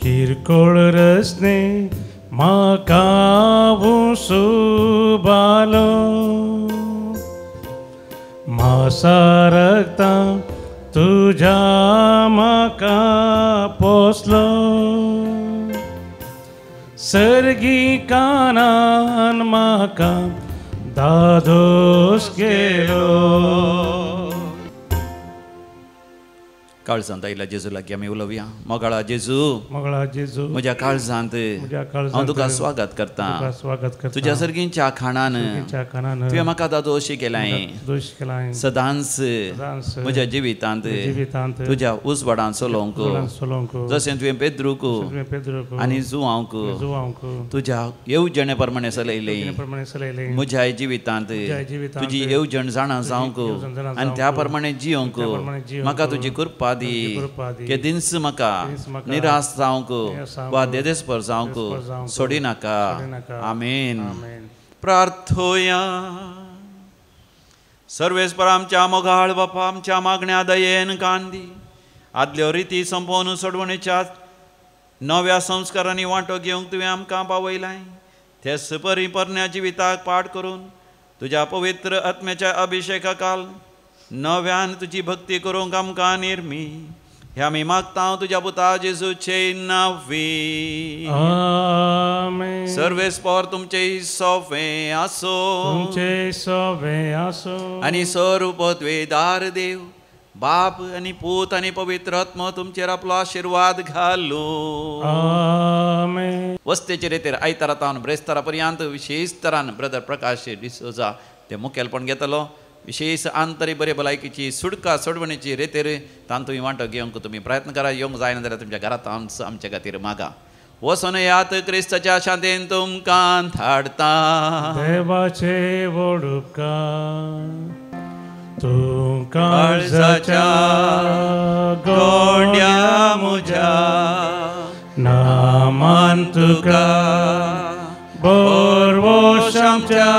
किरकोळ रसने म्हाका सुबालो मासा रक्ता तुझ्या म्हाका पोसलो सर्गी कानान म्हाका दादोस केलो. काळजांत आयला जेजू लागीं आमी उलोवया. मोगाळा जेजू, मोगाळा जेजू, म्हज्या काळजांत हांव तुका स्वागत करता. तुज्या सर्गींच्या खाणान तुवें म्हाका दादोशी केलाय. सदांच म्हज्या जिवितांत तुज्या उजवाडान चलोवंक जशें तुवें पेद्रूक आनी जुवांक तुज्या येवजणे प्रमाणे चलयलें म्हज्या जिवितांत तुजी येवजण जाणा जावंक आनी त्या प्रमाणे जियोंक म्हाका तुजी कृपा दी. केदींच म्हाका निराश जावंक वा देदेस्पर जावंक सोडिनाका. आमेन. प्रार्थोया. सर्वेस्पर आमच्या मोगाळ बापा आमच्या मागण्या दयेन कांदी आदल्यो रिती संपोवन सोडवणेच्या नव्या संस्कारांनी वांटो घेवंक तुवें आमकां पावयलाय. तेच परी परण्या जिविताक पाठ करून तुज्या पवित्र आत्म्याच्या अभिशेका काल नव्यान तुजी भक्ती करूंक आमकां निर्मी. हे आमी मागता तुज्या पुता जेजूचे नांवी. आमेन. सर्वेस्पर तुमचे सोवे आसो, तुमचे सोवे आसो आनी सर्व पदवेदार देव बाप आनी पूत आनी पवित्र आत्मो तुमचेर आपलो आशिर्वाद घालू. आमेन. वस्तेचे रेतेर आयतारा तावन ब्रेस्तारा पर्यंत विशेष तरान ब्रदर प्रकाश डिसोजा ते मुखेलपण घेतलो. विशेष आंतरी बरे भलायकीची सुडका सोडवणेची रेतेर तांतूय वांटो घेवंक तुमी प्रयत्न करा. येवंक जायना जाल्यार तुमच्या घरांत आमच्या खातीर मागा. वचून यात क्रिस्ताच्या शांतीन तुमकां धाडता. देवाचे व्हड उपकार तूं काळजाच्या गोंड्या म्हज्या नामान तुका बरवश आमच्या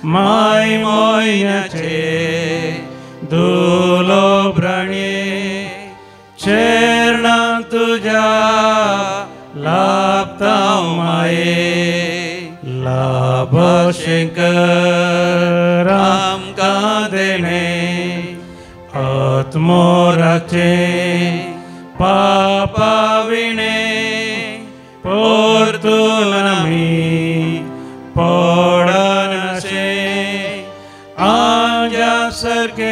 माय मोयन्याचे दुलोभ्रणे चेरणां तुज्या लाभता माये लाभशें कर आमकां देणें आत्मोराचें पापा विणें परतून आमी पडनाशें आमच्या सारके